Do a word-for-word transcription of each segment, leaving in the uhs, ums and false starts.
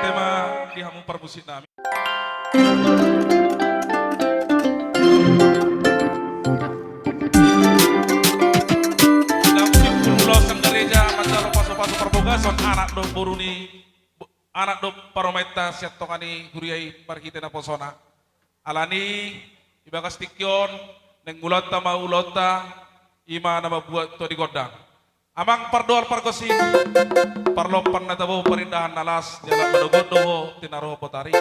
Tema di hamu parmusik nami. Sidang simpul ulos sang gareja manjalo pasu-pasu parbogason anak dohot boru ni, anak dohot parumaenta sian tonga ni huria i marhite naposona. Alani i bagas tingki on naeng mulaanta ma ulaonta, i ma na mambuat tua di gondang. Amang pardoal pargonsi, parlompan na tabo, parindahan na las, jala manogot do ho tinarohon botari.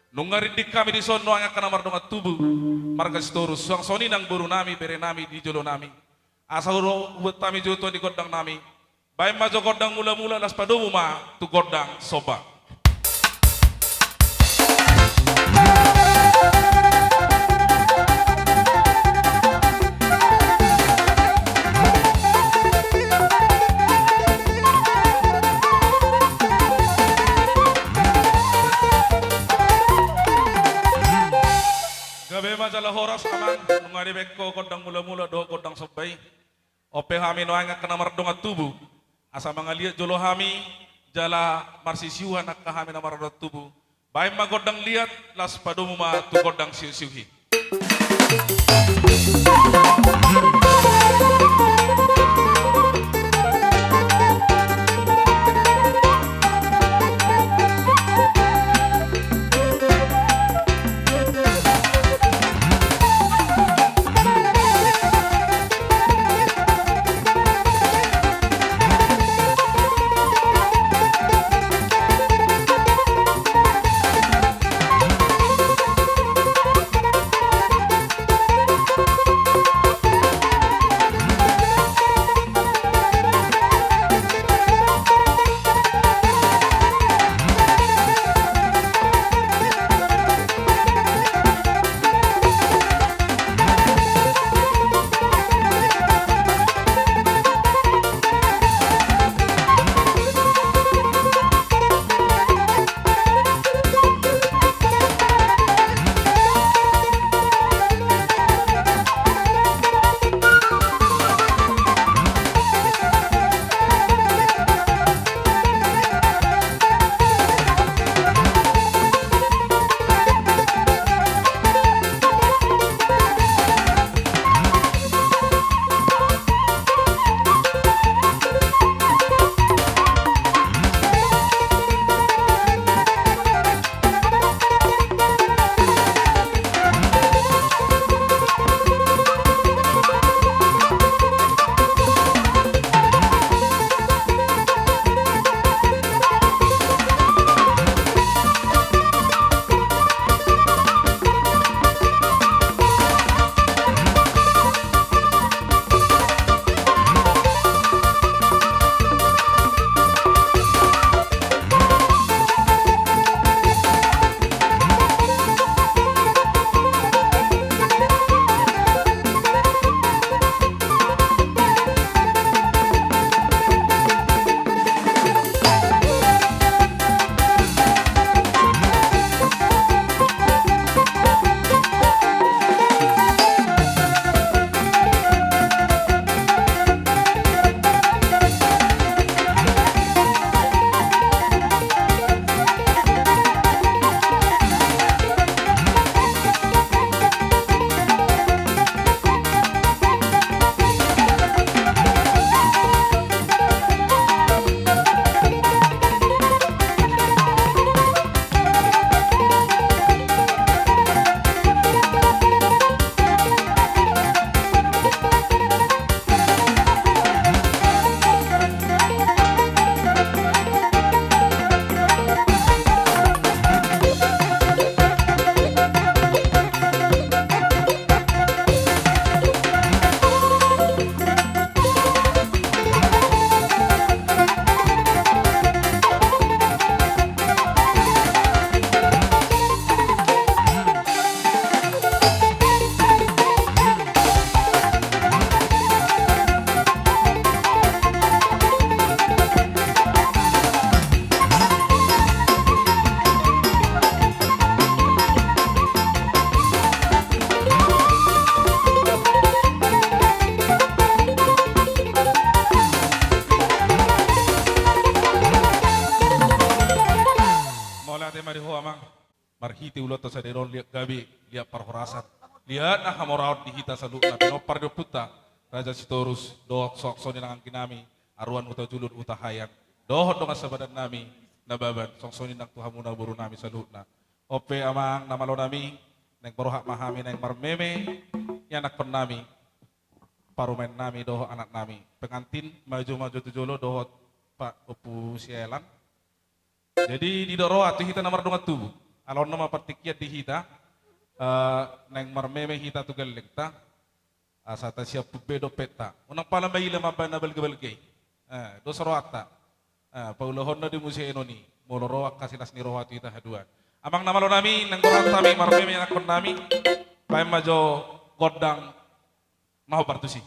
Nunga rinding hami dison nuaeng angka na mardongan tubu, marga Sitorus, suang songon i nang boru nami, bere nami di jolo nami. Asa ro hubuat hami jo tua di gondang nami. Baen ma jo gondang mula-mula, laos padomu ma tu gondang somba. Gabe ma jala horas amang, nunga dibaen ho gondang mula-mula dohot gondang somba i. On pe hami nuaeng angka na mardongan tubu, asa mangaliat jolo hami, jala marsisiuhan angka hami na mardongan tubu. Baen ma gondang liat, laos padomu ma tu gondang siusiu i. Mari ho amang. Marhite ulaonta sadari on liat gabe, liat parhorasan, liat na hamoraon di hita saluhutna pinompar ni ompunta Raja Sitorus, dohot songon i nang angginami Aruan Hutajulu, Hutahaean, dohot dongan sabadan nami Nababan, songon i nang tu hamuna boru nami saluhutna. On pe amang na malo nami, naeng berroha ma hami naeng marmeme ianakhon nami, parumaen nami dohot anak nami. Pengantin maju-maju tu jolo dohot Pak Ompu Sielan. Jadi didok roha tu hita na mardongan tubu. Ala on nama partingkian di hita, eh, naeng marmeme hita tu gellengta, asa tasiampung be dompetta. Unang pala maila mambaen na balga-balga i. Eh, dos rohanta. Eh, paulahonna do muse enon i, molo ro angka silas ni roha tu hita haduan. Amang na malo nami, naeng berroha hami marmeme ianakhon nami, baen ma jo gondang na hombar tusi.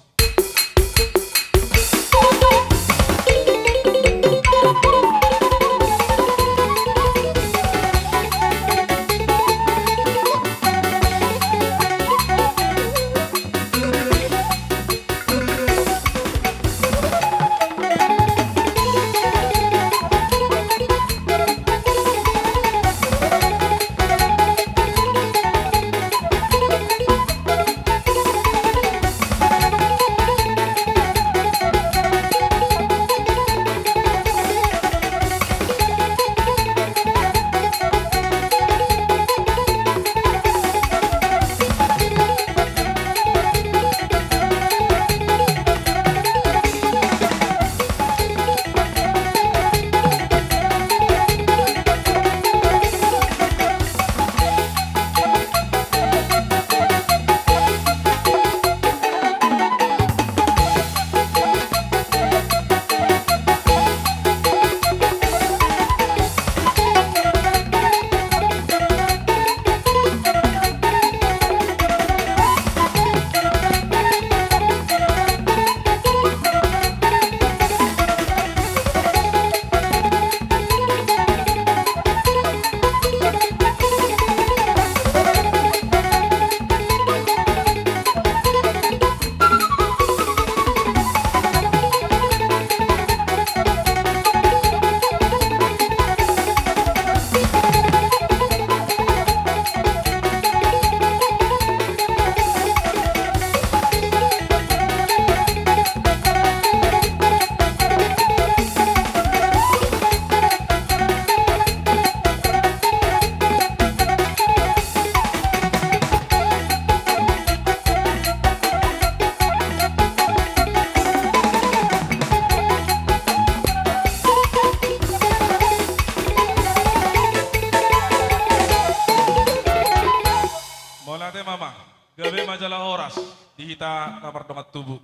Mauliate ma amang, gabe ma jala horas di hita na mardongan tubu.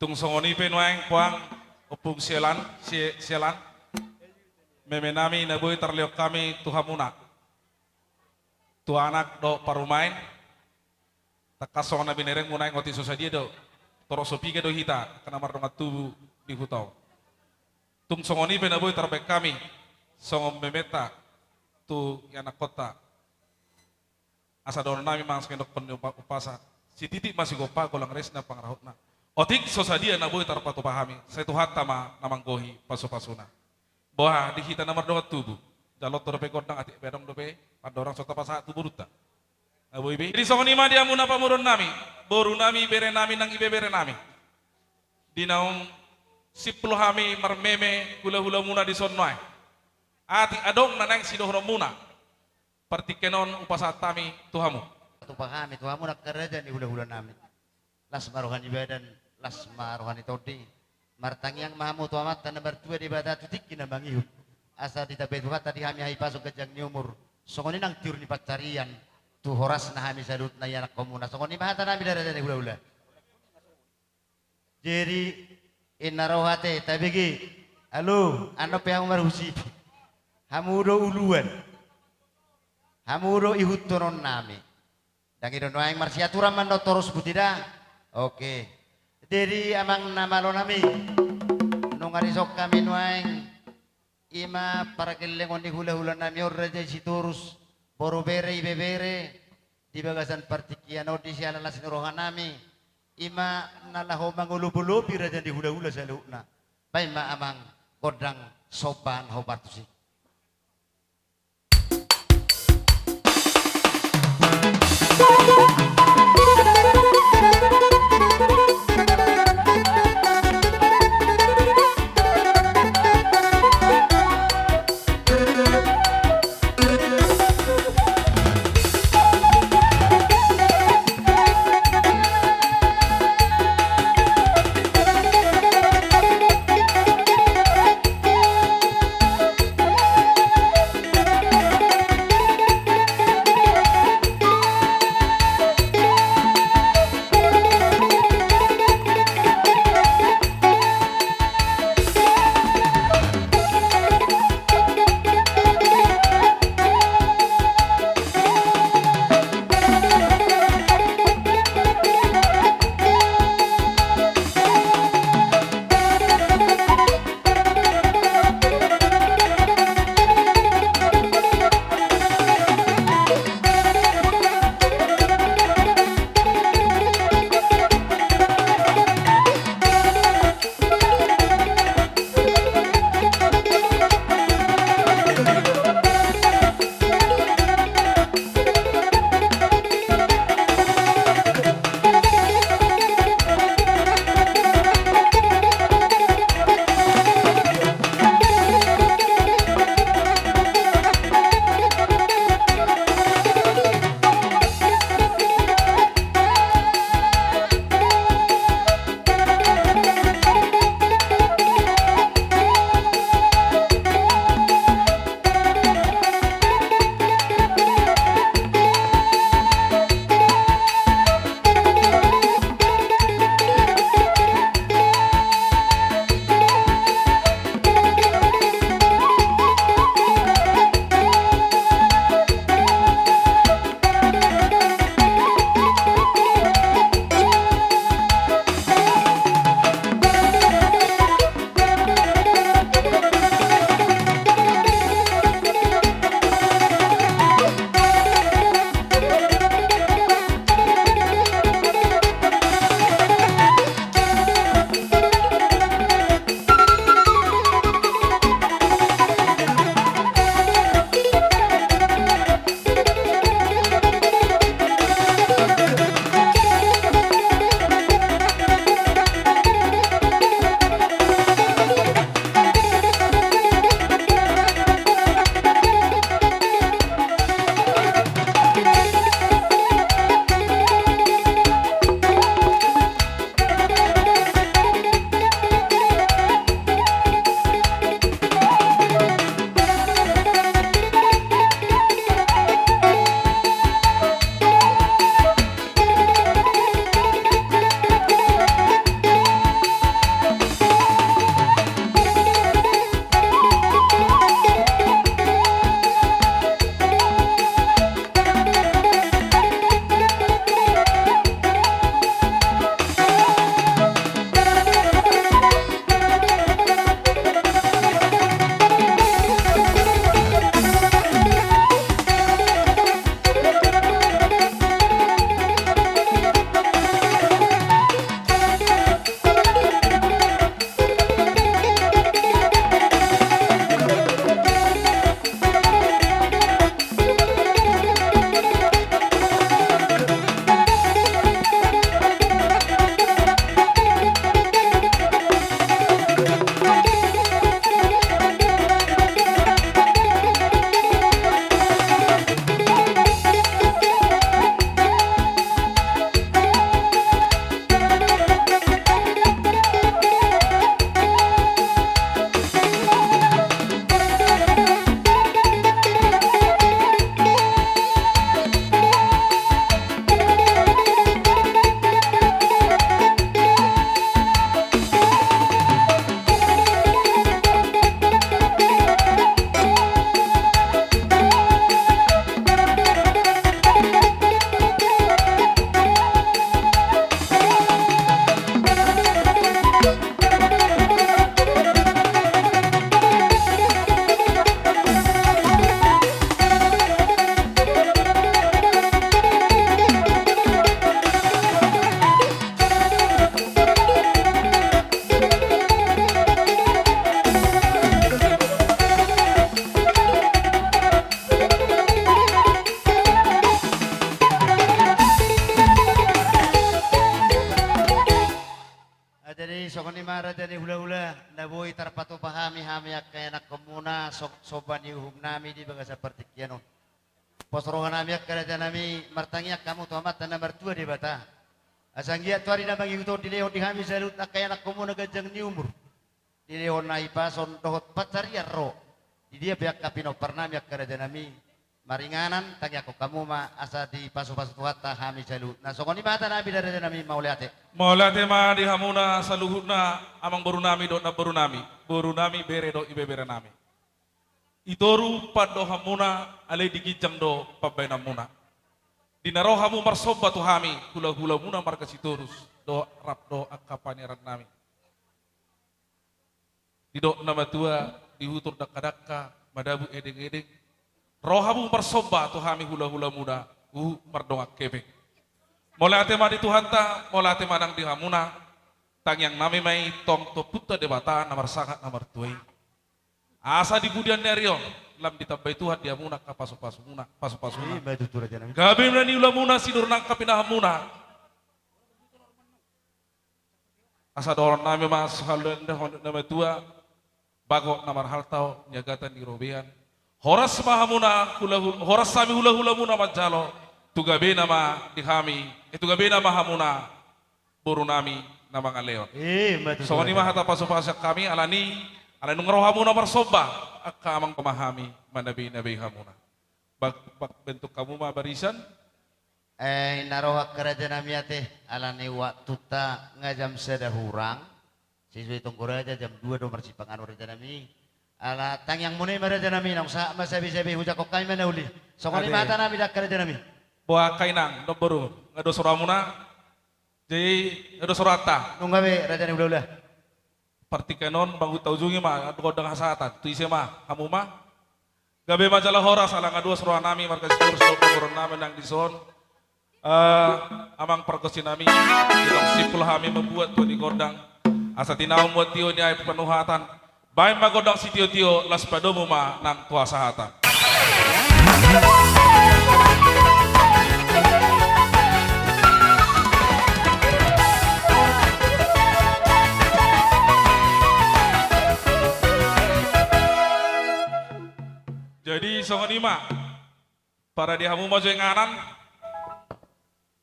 Tung songon i pe nuaeng puang Ompung Sielan, Sie-, Sielan, meme nami na boi tarlehon hami tu hamuna, tu anak dohot parumaen. Tangkas songon na binerengmu nuaeng, otik so sadia do, torop so piga do hita angka na mardongan tubu di huta on. Tung songon i pe na boi tarbaen hami songon mementa tu ianakkonta. Asa dohonon nami ma songon na nidokkon ni umpa-, umpasa: Sititik ma sigompa, golang res na pangarahutna. Otik so sadia na boi tarpatupa hami, sai Tuhanta ma na manggohi pasupasuna. Boha di hita na mardongan tubu, jalo dope gondang, atik pe adong dope pandorang, so tapasahat tu borunta. Na boi be. Jadi songon i ma di hamuna pamoruon nami, boru nami, bere nami nang ibebere nami. Di naung simpul hami marmeme hulahulamuna dison nuaeng, atik adong na naeng sidohononmuna, partingkian on hupasahat hami tu hamu. Tupa hami tu hamu nangkin raja ni hulahula nami. Las ma roha ni badan, las ma roha ni tondi. Martangiang ma hamu tu Amanta na martua Debata tu tingki na mangihut, asa ditambai Tuhanta di hami hahipason, ganjang ni umur, songon i nang tiur ni pansarian, tu horasna hami saluhutna ianakkonmuna. Songon i ma hata nami da raja ni hulahula. Jadi, inna roha te, tabege. Alo, annon pe hamu marhusipi. Hamu do uluan. Hamu do ihuthonon nami. Ndang i do nuaeng marsiaturan mandok torus buti da. Oke. Jadi, amang na malo nami, nunga dison hami nuaeng. I ma pargellengon ni hulahula nami on, raja i Sitorus, boru, bere, ibebere, di bagasan partingkian on di siala las ni roha nami, i ma na laho mangolopolopi raja ni hulahula saluhutna. Baen ma amang gondang somba na hombar tusi. so-, somba ni uhum nami di bagasan partingkian on. Pos roha nami angka raja nami, martangiang hamu tu Amanta na martua Debata. Asa anggiat tu ari na mangihut on dilehon di hami saluhut angka ianakhonmuna ganjang ni umur. Dilehon na hipason dohot pansarian ro. Di dia pe angka pinompar nami angka raja nami. Maringanan, tangiangkon hamu ma asa dipasupasu Tuhanta hami saluhutna. Songon i ma hata nami di raja nami, mauliate. Mauliate ma di hamuna saluhutna amangboru nami dohot namboru nami. Boru nami, bere dohot ibebere nami. I toru pandohanmuna, alai di ginjang do pambahenanmuna. Di na ro hamu marsomba tu hami, hulahulamuna marga Sitorus, dohot rap dohot angka panearan nami. Didok na matua, di hutur dangkadangka, madabu edengedeng. Ro hamu marsomba tu hami hulahulamuna, huhut mardongan hepeng. Mauliate ma di Tuhanta, mauliate ma nang di hamuna, tangiang nami ma i tong tu Ompunta Debata na marsahat na martua i. Asa di pudian ni ari on, lam ditambai Tuhan di hamuna angka pasupasumuna, pasupasuna. Ima tutu raja nami. Gabe na niulamuna, sinur nang angka pinahanmuna. Asa dohonon nami ma sahaldoan dohot na matua, bagot na marhalto niagatan di robean. Horas ma hamuna hulahul-, horas hami hulahulamuna manjalo, tu gabena ma di hami, eh, tu gabena ma hamuna boru nami na mangalehon. Ima tutu. Songon i ma hata pasupasuan hami, alani, alai nunga ro hamuna marsomba, angka amang ma hami manabeinabei hamuna. Bak-, bak-, bentuk hamu ma barisan. Eh, na ro angka raja nami ate, alani waktunta nga jam sada hurang. Sesuai tonggo raja jam dua do marsipanganon raja nami. Ala tangiangmuna i ma raja nami, naung sahat ma sabesabe, hujangkon hami ma na uli. Songon i ma hata nami di angka raja nami. Boha angka inang dohot boru, nga dua soramuna? Jadi, nga dua soranta? Nunga be raja ni hulahula. Partingkian on, mangujungi ma gondang hasahatan. Tu ise ma, hamu ma? Gabe ma jala horas, ala nga dua soroha nami marga Sitorus dohot boru nami nang dison. Eh, amang pargonsi nami, di na simpul hami mambuat tua ni gondang. Asa tinahu muat tio ni ai panuhatan. Baen ma gondang sitiotio, laos padomu ma nang tu hasahatan. Jadi songon i ma. Parade hamu ma jo inganan,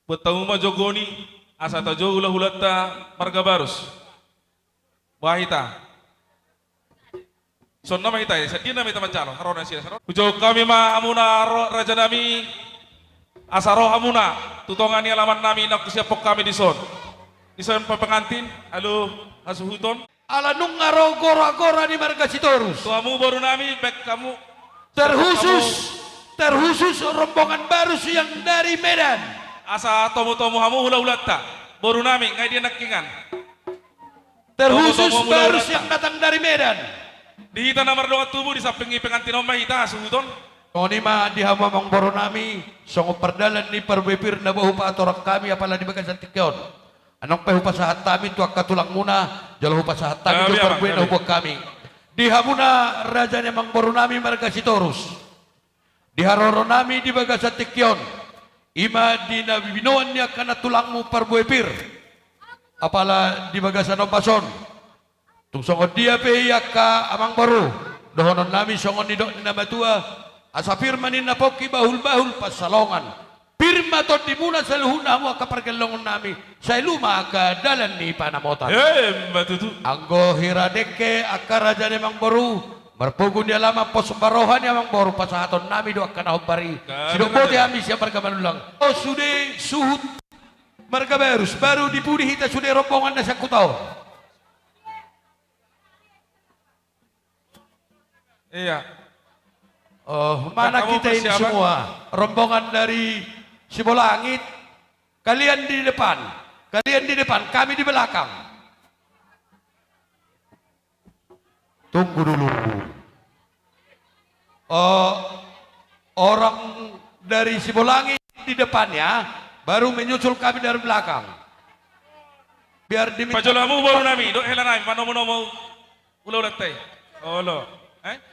buat hamu ma jo goni, asa tajou hulahulanta marga Barus. Boha hita? Songon i ma hita, eh, sadia nama hita manjalo, haroro nasida, haroro. Hujou hami ma hamuna ro, raja nami, asa ro hamuna tu tonga ni alaman nami na husiaphon hami dison. Dison pe pengantin, alu hasuhuton. Ala nunga ro goragora ni marga Sitorus. Tu hamu boru nami, baen hamu. Terkhusus, terkhusus rombongan Barus yang dari Medan. Asa tomutomu hamu hulahulanta. Boru nami, nga i dia nangkiningan? Terkhusus tomutomu hulahulanta. Barus yang datang dari Medan. Di hita na mardongan tubu di samping ni pengantin on ma hita hasuhuton. Songon i ma di hamu amangboru nami, songon pardalan ni parbue pir na boi hupatorang hami apala di bagasan tingki on. Naung pe hupasahat hami tu angka tulangmuna, jala hupasahat hami tu parbue na hubuat hami. Di hamuna raja ni amangboru nami marga Sitorus. Di haroro nami di bagasan tingki on. I ma di na binoan ni angka na tulangmu parbue pir. Apala di bagasan ombas on. Tung songon dia pe i angka amangboru, dohonon nami songon nidok ni na matua, asa pir ma ninna pongki bahulbahul pansalongan. Pir ma tondimuna saluhutna hamu angka pargellongon nami, sai lua ma angka dalan ni panamotan. Emma tutu. Anggo hira dengke angka raja ni amangboru, marpogu ni alaman pos baroha ni amangboru pasahaton nami do angka na hombar i. Sidok bote hami sian marga Manullang. O sude suhut marga Barus, baru di pudi hita sude rombongan na sian huta on. Iya. Oh, mana kita ini semua? Rombongan dari Sibolangit. Kalian di depan. Kalian di depan, kami di belakang. Tunggu dulu. Oh, orang dari Sibolangit di depan ya, baru menyusul kami dari belakang. Biar diminta. Pajolo hamu boru nami, dohot hela nami, manomu-nomu. Hulahulanta i. Olo. Eh?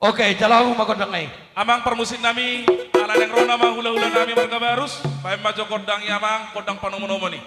Oke, jalo hamu ma gondang nai. Amang parmusik nami, ala naeng ro nama hulahula nami marga Barus, baen ma jo gondang i amang, gondang panomunomuon i.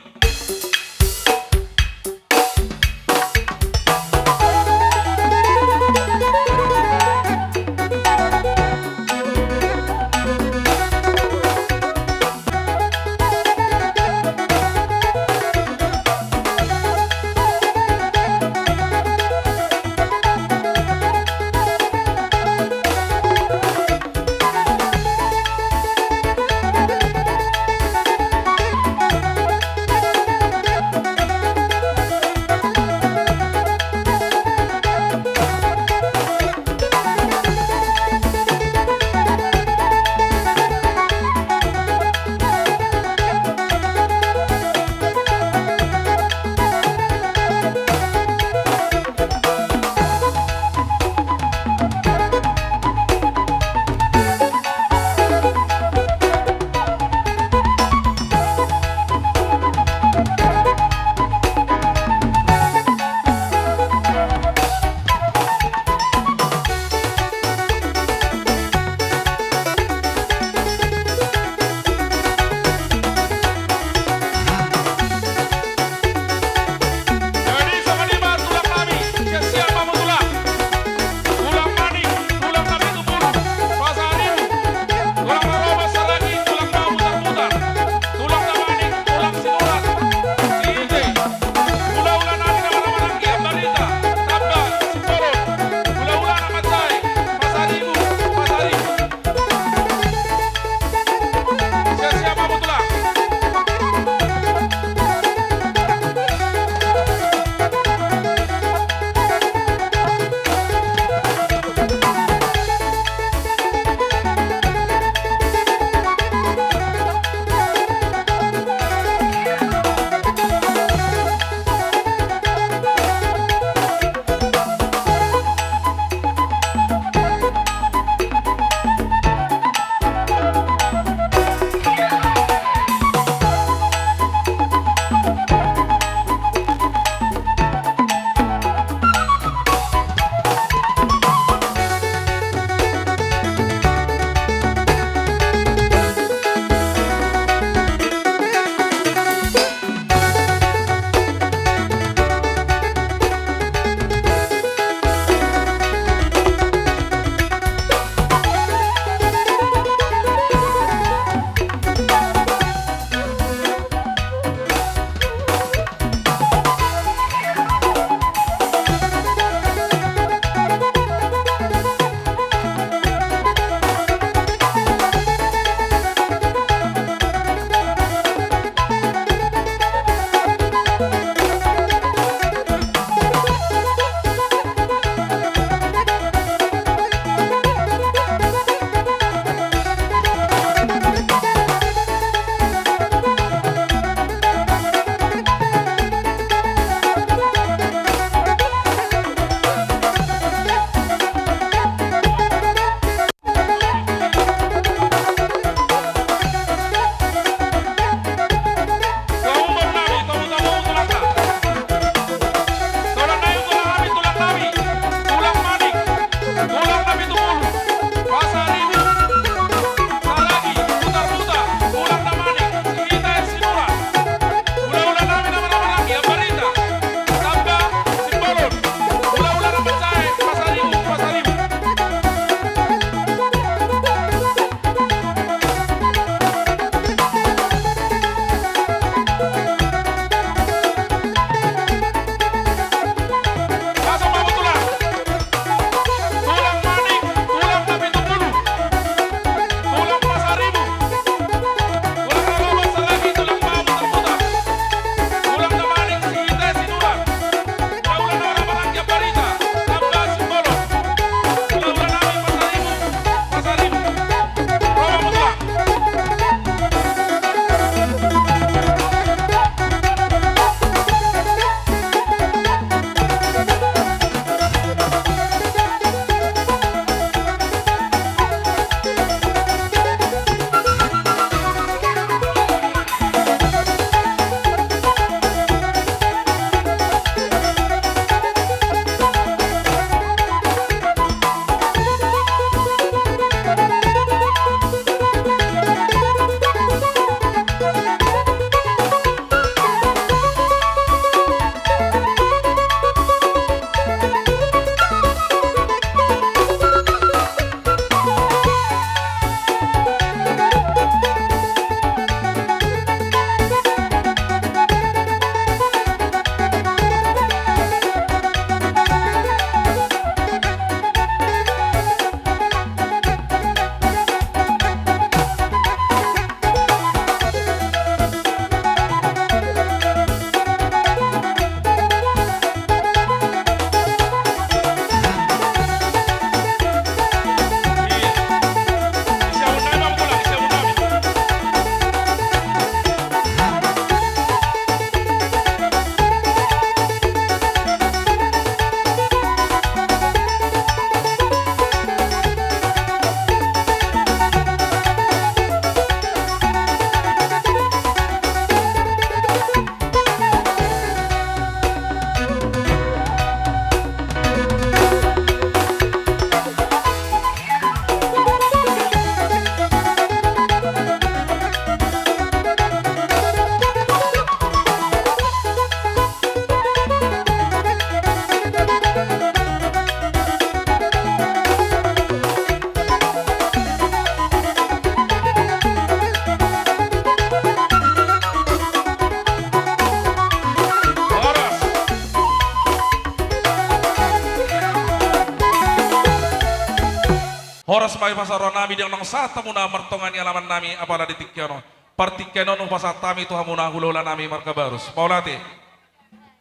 Paima saroha nami di naung sahat hamuna martonga ni alaman nami apala di tingki on. Partingkian on hupasahat hami tu hamuna hulahula nami marga Barus. Mauliate.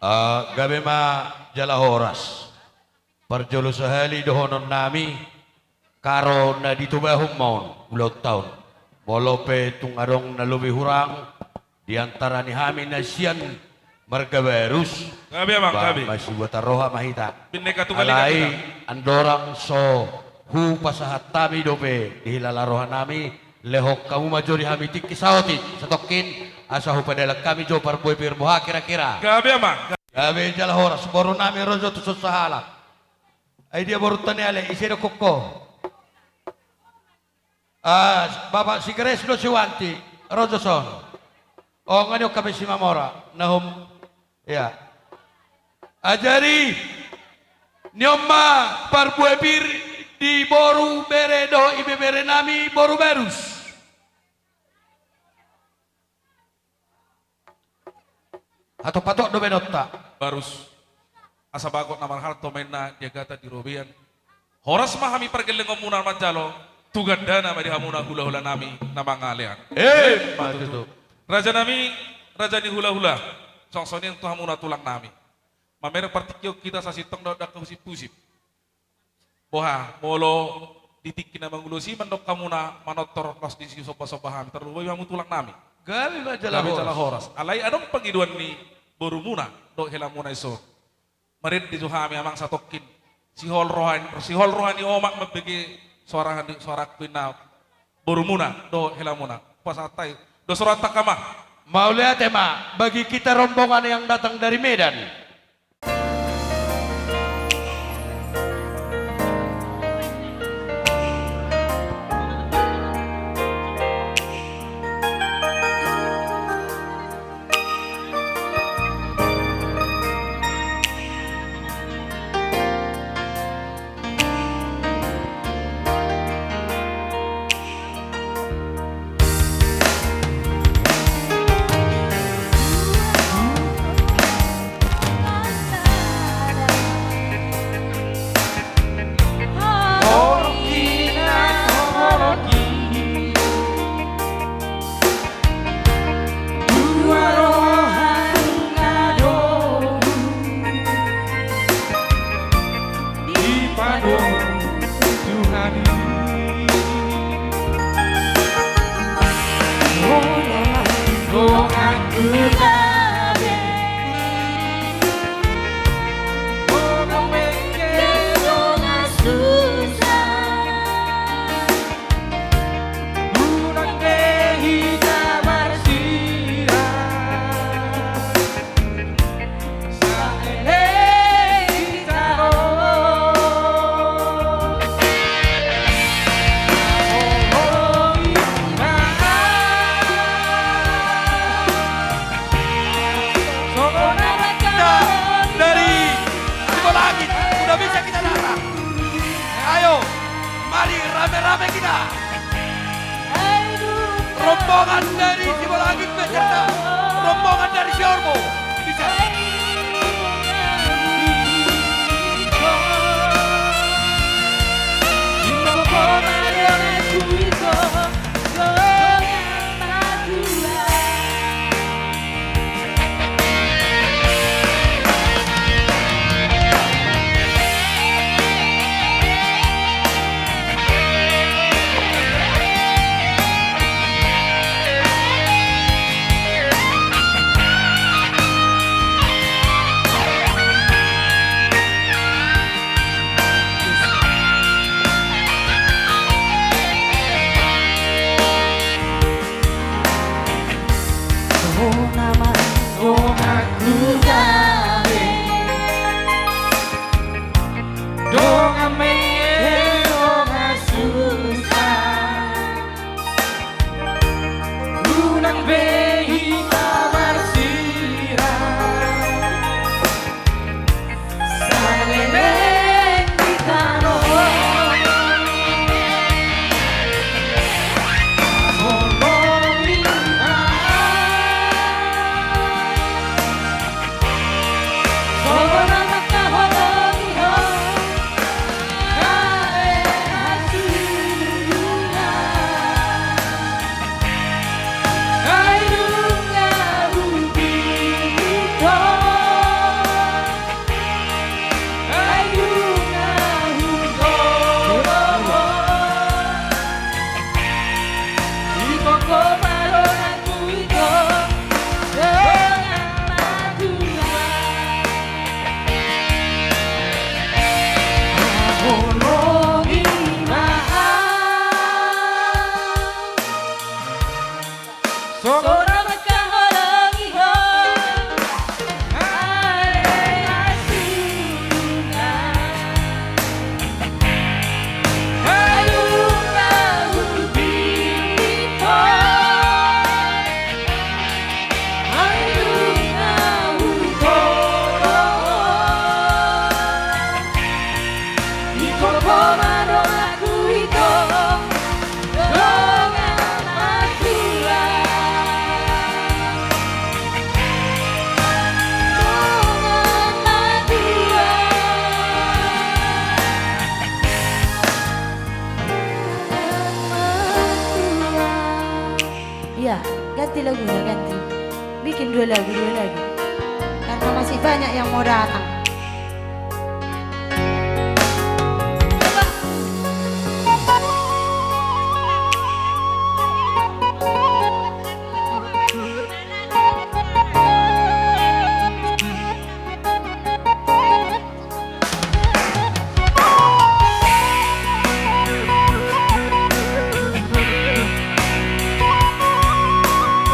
Ah, gabe ma jala horas. Parjolo sahali dohonon nami, karo na ditobahon ma on ulaonta on. Molo pe tung adong na lobi hurang di antara ni hami na sian marga Barus, gabe, amang, ba, gabe. Masibuatan roha ma hita. Bineka Tunggal Ika. Alai hita, andorang so hupasahat hami dope di hilala roha nami, lehon hamu ma jo di hami tingki saotik satongkin, asa hupadalan hami jo parbue pir boha kira-kira. Gabe, amang. Gabe jala horas, boru nami ro jo tu son sahalak. Ai dia borunta ni ale, ise do koko? Ah, Bapak Sigres do Siwanti, ro jo son. O, nga nion hape Simamora, na hom. Ya. Ah, jadi, nion ma parbue pir di boru bere dohot ibebere nami boru Barus. Hatop-hatop do baenonta. Barus. Asa bagot na marhalto ma inna di agatan di robean. Horas ma hami pargellengonmuna manjalo, tu gandana ma di hamuna hulahula nami na mangalean. Emma tutu. Raja nami, raja ni hulahula. Songon i tu hamuna tulang nami. Mamereng partingkian hita sasintong dohot angka husip-husip. Boha, molo di tingki na mangulosi mandok hamuna manortor laos disisomba-somba hami, tarlumobi hamu tulang nami. Gabe ma jala horas. Gabe jala horas. Alai adong pangidoan ni borumuna dohot helamuna i son. Marende jo hami, amang, satongkin. Sihol roha, sihol roha ni omak mambege soara ni, soarangku, inna borumuna dohot helamuna. Pasahat hami. Dos rohanta ma. Mauliate ma bagi kita rombongan yang datang dari Medan. Dari Sibolangit, udah bisa kita datang. Ayo, mari rame-rame kita. Rombongan dari Sibolangit beserta rombongan dari Siorbo. Bisa. Songon na mangkaholongi ho, ale asulna. Aluna hupillit ho, aluna hutodo ho. Ito ho ma donganku, ito ho dongan matua. Dongan matua. Dongan matua. Iya, ganti lagunya, ganti. Bikin dua lagu, dua lagu. Karena masih banyak yang mau datang.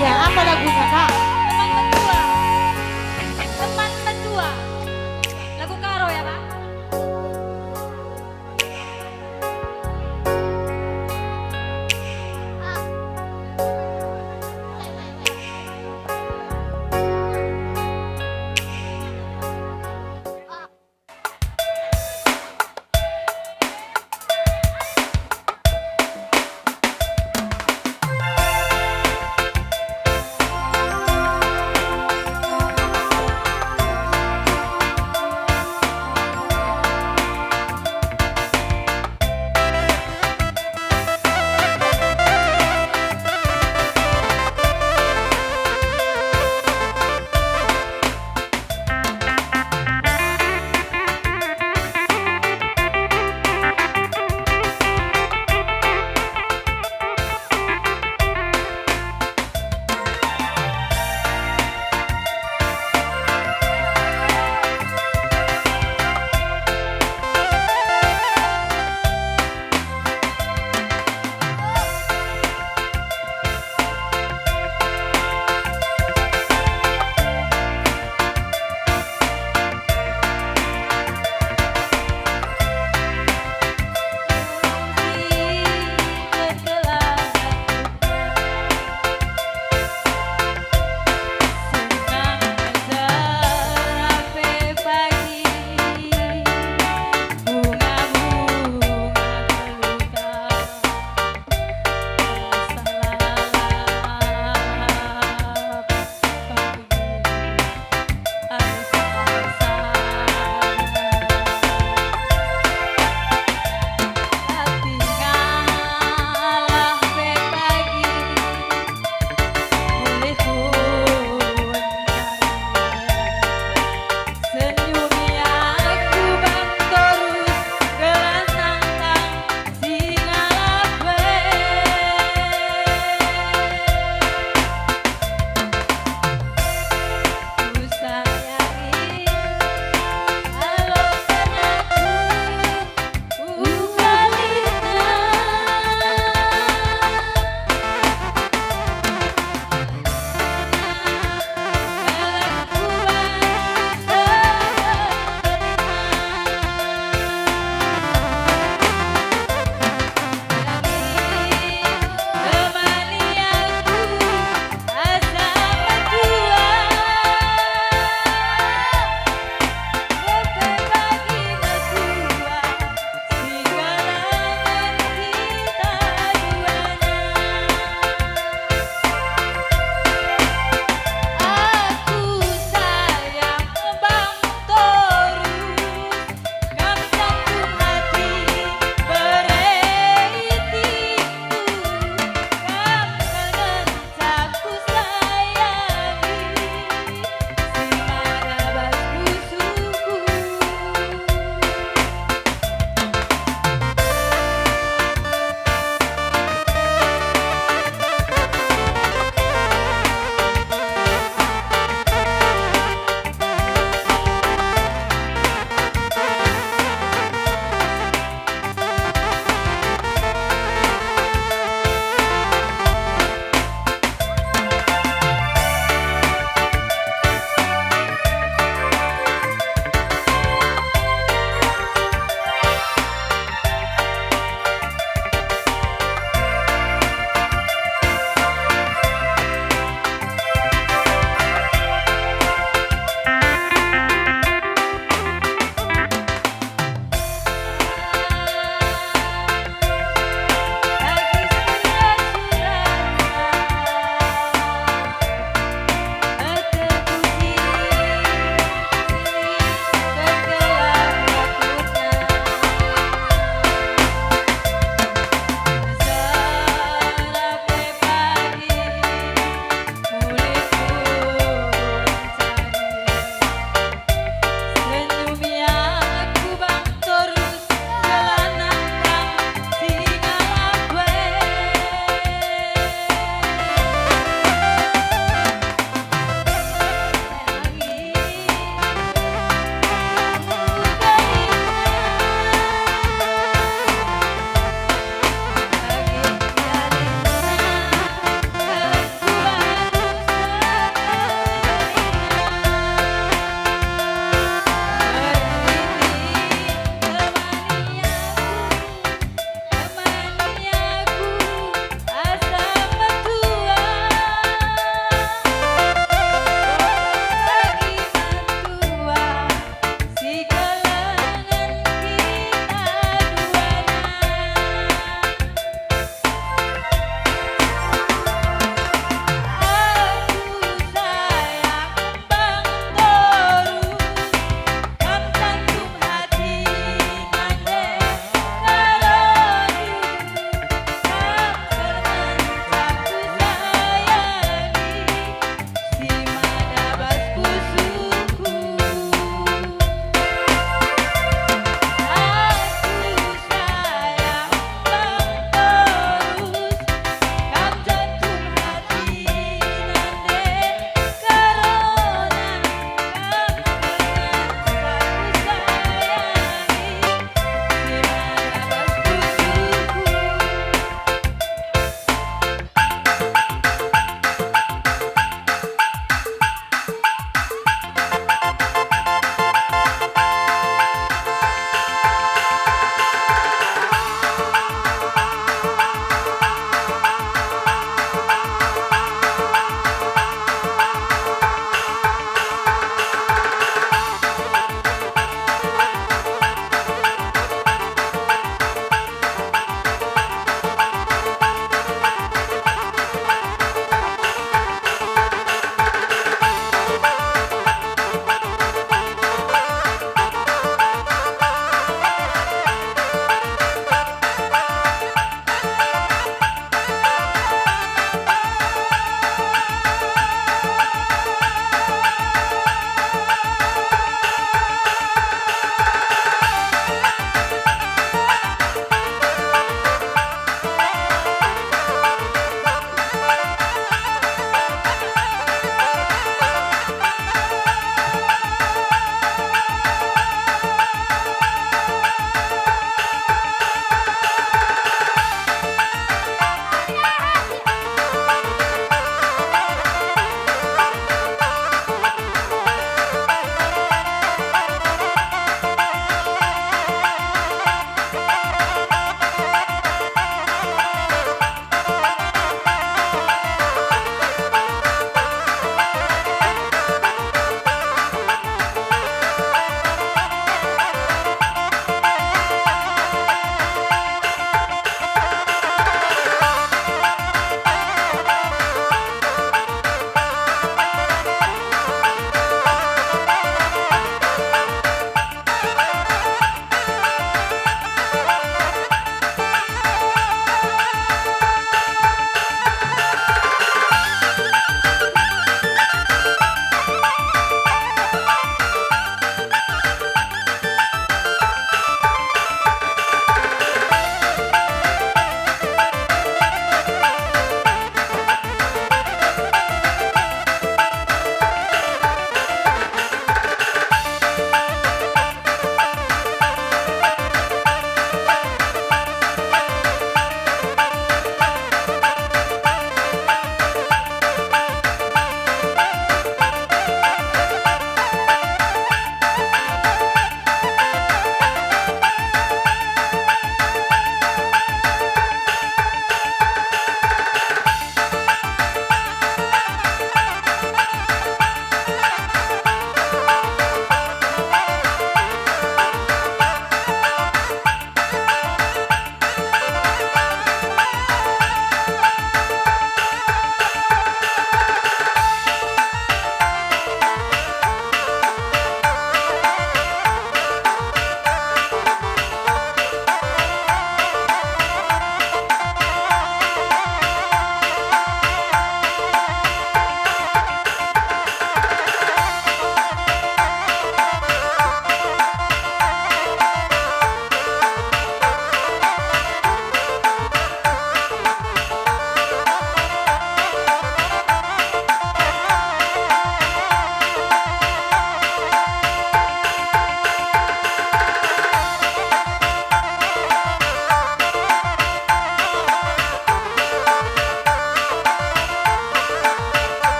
Iya, apa lagunya, Kak? Teman mentua. Teman mentua.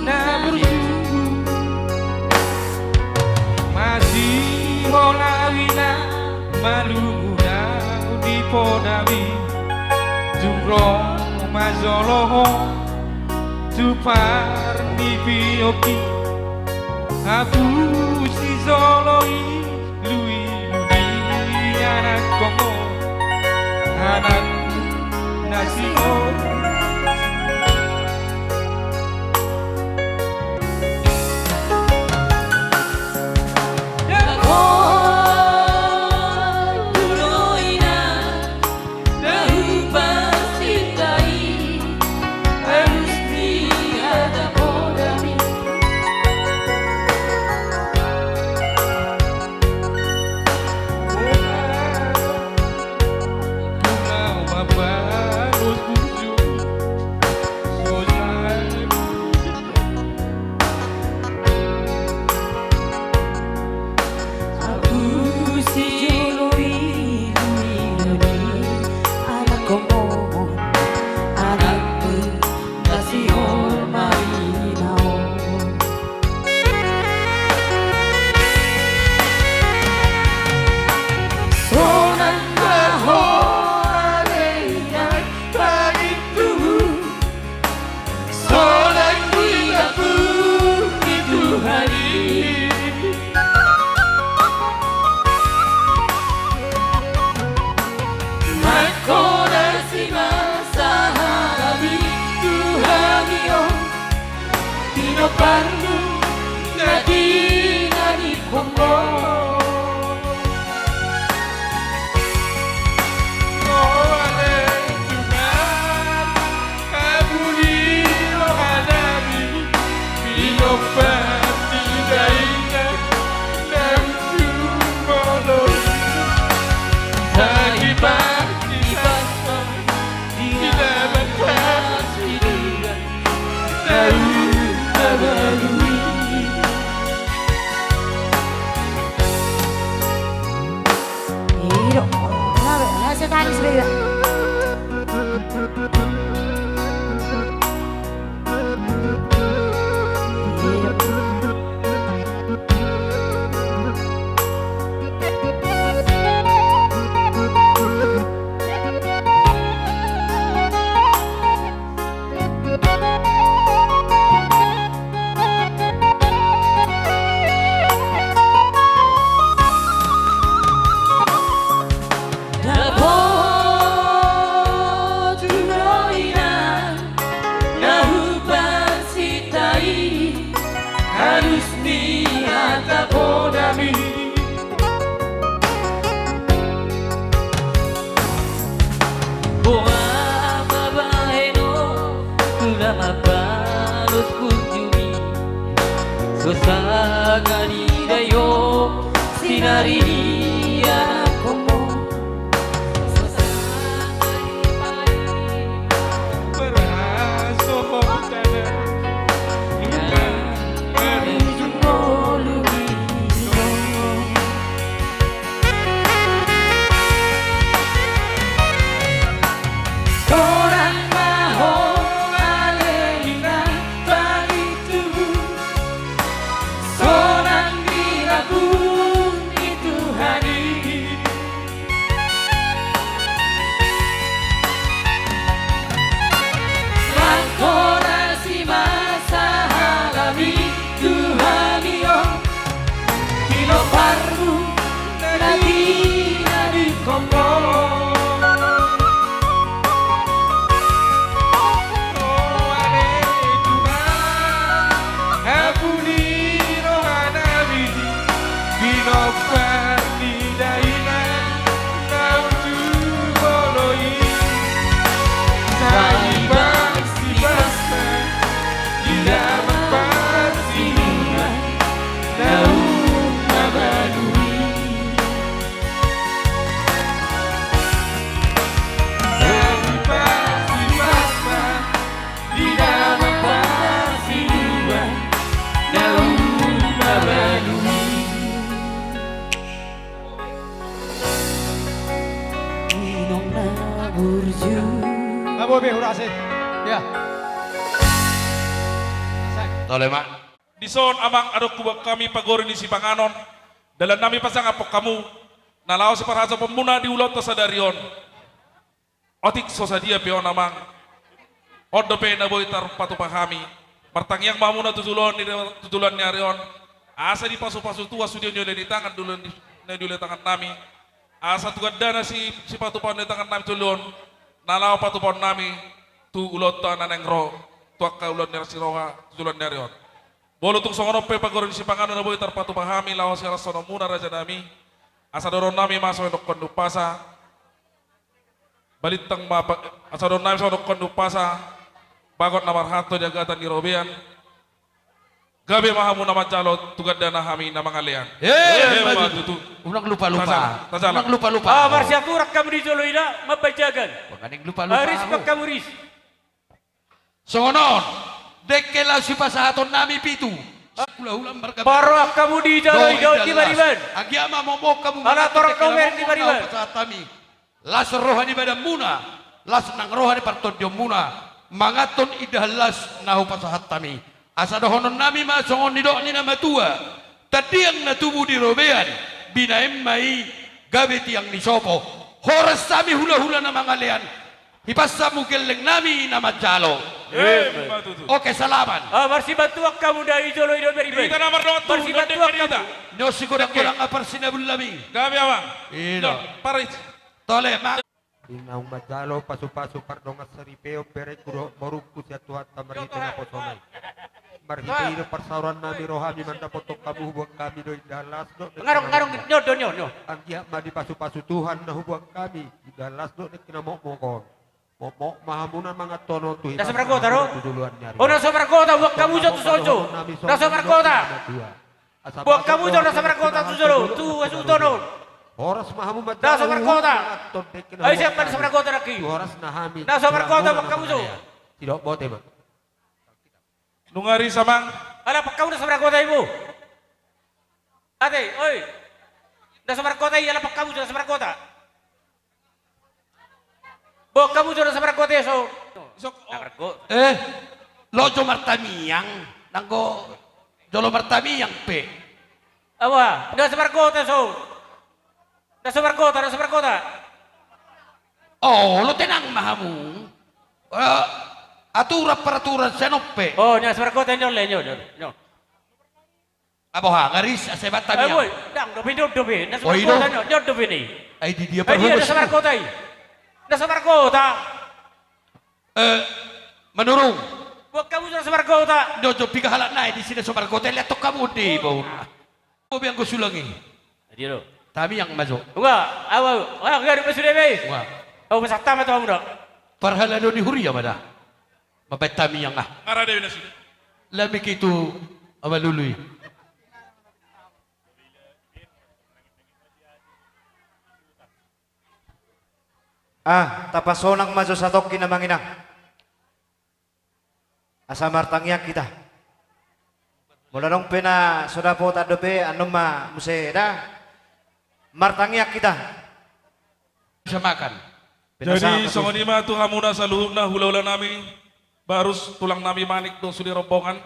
na burju. Masihola ina malungun au di podami. Tung ro ma jolo ho tu parnipionki. Ahu sijolo i luilu di anakkongon, anak na sihol. Dapot tu do ina na hupasinta i, alus ni hata podami. Ahu sijolo i luilu ni anakkongon, anakmu na sihol ma ina on. Sonang ma ho ale ina, panintuhu. Sonang di lambung ni Tuhan i. Mangkona simasa halami tu hami on, pinomparmu na di na di Komor. O ale Tuhan, ampuni rohanami, pinompar ni dainang na ujung molo i. Sai pasti-pasti di damang parsiduan. Dapot tu do ina na hupasinta i, alus ni hata podami. Boha ma bahenon, tu na mambalos punjumi. So sanga didai ho sinari ni anakkongon. So sanga didai ho. Sonang ma ho ale ina, panintuhu. Sonang di lambung ni Tuhan i. Mangkona simasa halami tu hami on, pinomparmu na di na di Komor. O ale Tuhan, ampuni rohanami, pinompar ni dainang na ujung molo i. Sai pasti-pasti di damang parsiduan na ummabalui. Sai pasti-pasti di damang parsiduan na ummabalui. Inong na burju. Abo be hurase. Ya. Tole ma. Dison amang adong hubuat hami pagori ni sipanganon, dalan nami pasangaphon hamu na laho siparhasophonmuna di ulaonta sadari on. Otik so sadia pe on amang, on dope na boi tarpatupa hami. Martangiang ma hamuna tu joloan ni, tu joloan ni ari on, asa dipasupasu Tuhan sude na niula ni tangan di ulaon ni, na niula ni tangan nami. Asa tu gandana si, sipatupaon ni tangan nami jolo on, na laho patupaon nami tu ulaonta na naeng ro, tu angka ulaon ni ari si roha tu joloan ni ari on. Molo tung songon on pe pagori ni sipanganon na boi tarpatupa hami laho sihalashononmuna raja nami, asa dohonon nami ma songon dokkon ni umpasa. Balintang ma pa-, asa dohonon nami songon dokkon ni umpasa, bagot na marhalto di agatan ni robean. Gabe ma hamu na manjalo, tu gandana hami na mangalean. Eh, emma tutu. Unang lupa-lupa. Tajalo, tajalo. Unang lupa-lupa. Ah, marsiaturan hamu di jolo i da, mambahen jagan. Unang lupa-lupa. Aris hamu. Pak Kamuris. Songon on, dengke laos sipasahaton nami pitu. Hulahula marga. Parrohahon hamu di jolo i dohot di pariban. Anggiat ma mokmok hamu. Ala torop dohot di pariban. Pasahat hami. Las roha ni badanmuna, las nang roha ni partondionmuna, manganhon indahan las na hupasahat hami. Asa dohonon nami ma songon nidok ni na matua, tandiang na tubu di robean, binaen ma i gabe tiang ni sopo. Horas hami hulahula na mangalean, hipas hamu gelleng nami na manjalo. Emma tutu. Oke, salaman. Ah, marsibantuan hamu da i jolo i dohot pariban. Hita na mardongan tu, marsibantuan hamu. Nyo sigodang-godang parsinabul nami. Gabe amang. Ino. Paris. Tole ma. Di naung manjalo pasu-pasu pardongan saripeon, berengku dohot borungku sian Tuhanta marhite naposona i. Marhite i do parsaoran nami, ro hami mandapothon hamu, hubuan hami do indahan las dohot. Ngarung, ngarung, nyo do, nyo, nyo. Anggiat ma dipasu-pasu Tuhan na hubuan hami indahan las dohot dengke na mokmok on. Mokmok ma hamuna manganhon on tu hita. Na so margota do? Tu joloan ni ari. O, na so margota, hubuan hamu jo tu son jo. Na so margota. Buat hamu jo na so margota tu jolo, tu hasuhuton on. Horas ma hamu manjalo. Na so margota. Ai siapa na so margota nangkin? Horas na hami. Na so margota buat hamu jo. Sidok bote ma. Nunga ri samang. Ala pak hamu na so margota i bo. Ate, oi. Na so margota i, ala pak hamu jo na so margota. Buat hamu jo na so margota i so. Isok, oh. Na margota. Eh, lo jo martamiang, nanggo jolo martamiang pe. Awa, na so margota so. Na so margota, na so margota. Oh, lo tenang ma hamu. Eh, aturan peraturan sian on pe. Oh, na so margota nyo le, nyo, nyo, nyo. Aboha, ngaris, asa ibat tamiang. Ndang dope, ndang dope. Na so margota, ndang dope ni. Ai di dia, na so margota i. Na so margota. Eh, Manurung. Buat hamu jo na so margota. Nyo jo piga halak nai disi na so margota, liat tong hamu di bau. Bobi anggo sulang i. Tamiang ma jo. Ua, awa, awa, garu ma sude be. Ua. Au pasahat ma tu hamu da. Parhalado ni huria ma da. Mambahen tamiang ah. Ara dewi na sude. Lamik i tu ama lului. Ah, tapasonang ma jo satongkin amang inang. Asa martangiang hita. Molo adong pe na so dapotan dope, annon ma muse da. Martangiang hita. Bisa makan. Jadi songon i ma tu hamuna saluhutna hulahula nami, barus tulang nami Manik dohot sude rombongan,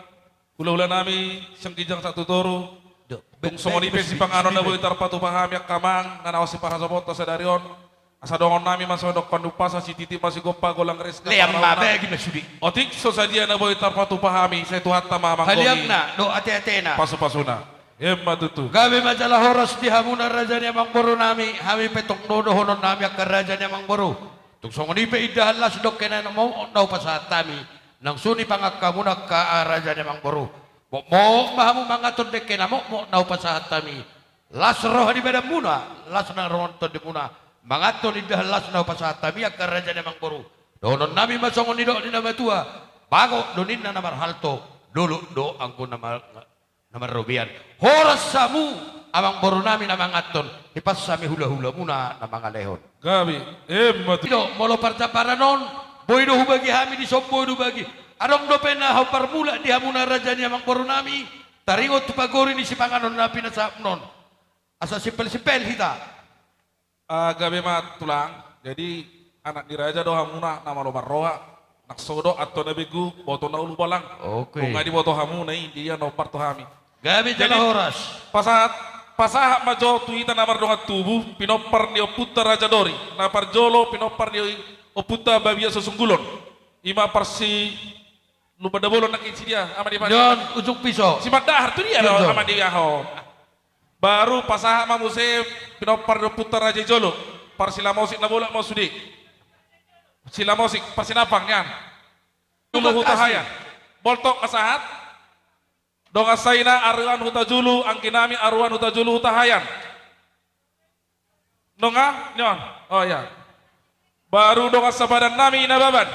hulahula nami sian ginjang sahat tu toru. Tung songon i pe sipanganon na boi tarpatupa hami angka amang, na naeng siparhasophonta sadari on. Asa dohonon nami ma songon dokkon ni umpasa, sititi ma sigompa, golang res ma. Lean ma bagi ma sude. Otik so sadia na boi tarpatupa hami, sai Tuhanta ma manggoni. Haliangna dohot ate-atena. Pasu-pasuna. Emma tutu. Gabe ma jala horas di hamuna raja ni amangboru nami, hami pe tong do dohonon nami angka raja ni amangboru. Tung songon i pe indahan las dengke na mokmok na hupasahat hami, nang sun i pangan hamuna angka raja ni amangboru. Mokmok ma hamu manganhon dengke na mokmok na hupasahat hami. Las roha ni badanmuna, las nang roha ni tondimuna, manganhon indahan las na hupasahat hami angka raja ni amangboru. Dohonon nami ma songon nidok ni na matua, bagot do ninna na marhalto, dolok do anggo na mar-, na marrobean. Horas hamu amangboru nami na manganhon, hipas hami hulahulamuna na mangalehon. Gabe, emma tutu. Ido, molo parjambaran on, boi do hubagi hami dison, boi do hubagi. Adong dope na hombar mulak di hamuna raja ni amangboru nami, taringot tu pagori ni sipanganon na pinasahatmuna on. Asa simpel-simpel hita. Ah, gabe ma tulang. Jadi, anak ni raja do hamuna na malo marroha. Nang so didok Antona Begu, boto na ulu balang. Oke. Nunga diboto hamu na i, dia na hombar tu hami. Gabe jala horas. Pasahat, pasahat ma jo tu hita na mardongan tubu, pinompar ni ompunta Raja Dori. Na parjolo pinompar ni ompunta Babiat Sosunggulan. I ma parsi Lumban Dabolon nangkin si dia, Ama Dipani. Nion Ujung Piso. Si Mandahar tu dia do, Ama Dipani. Baru pasahat ma muse pinompar ni ompunta Raja i jolo. Parsilamosik na bolak ma sude. Silamosik, Parsinampang nian. Julu Hutahaean. Boltok ma sahat. Dongan saina Aruan Hutajulu, anggi nami Aruan Hutajulu Hutahaean. Nunga, nion. Oh ya. Baru dongan sapadan nami Nababan.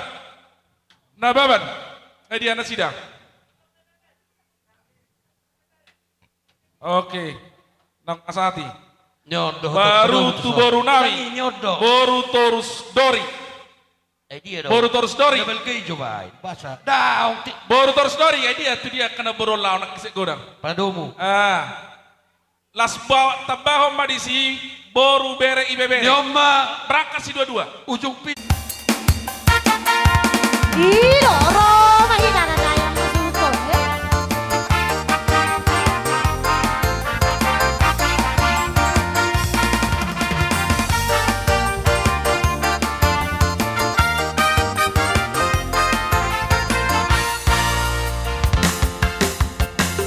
Nababan. Eh, dia nasida. Oke. Nang asati. Nion do. Baru tu boru nami. Boru Torus Dori. Eh, dia do. Boru Torus Dori. Double K jo baen. Basa. Daong ti. Boru Torus Dori, eh, dia tu dia kena boru lawan anak kisik godang. Padomu. Ah. Las bawa tambahon ma disi boru bere ibebere. Nion ma. Berangkat si dua-dua. Ujung Pi. Iro, ro, ma hita na dayang na suhut on, eh.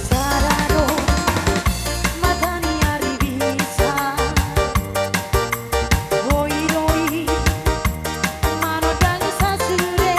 Sada do mata ni ari bisa, hoi do i manondang sasude.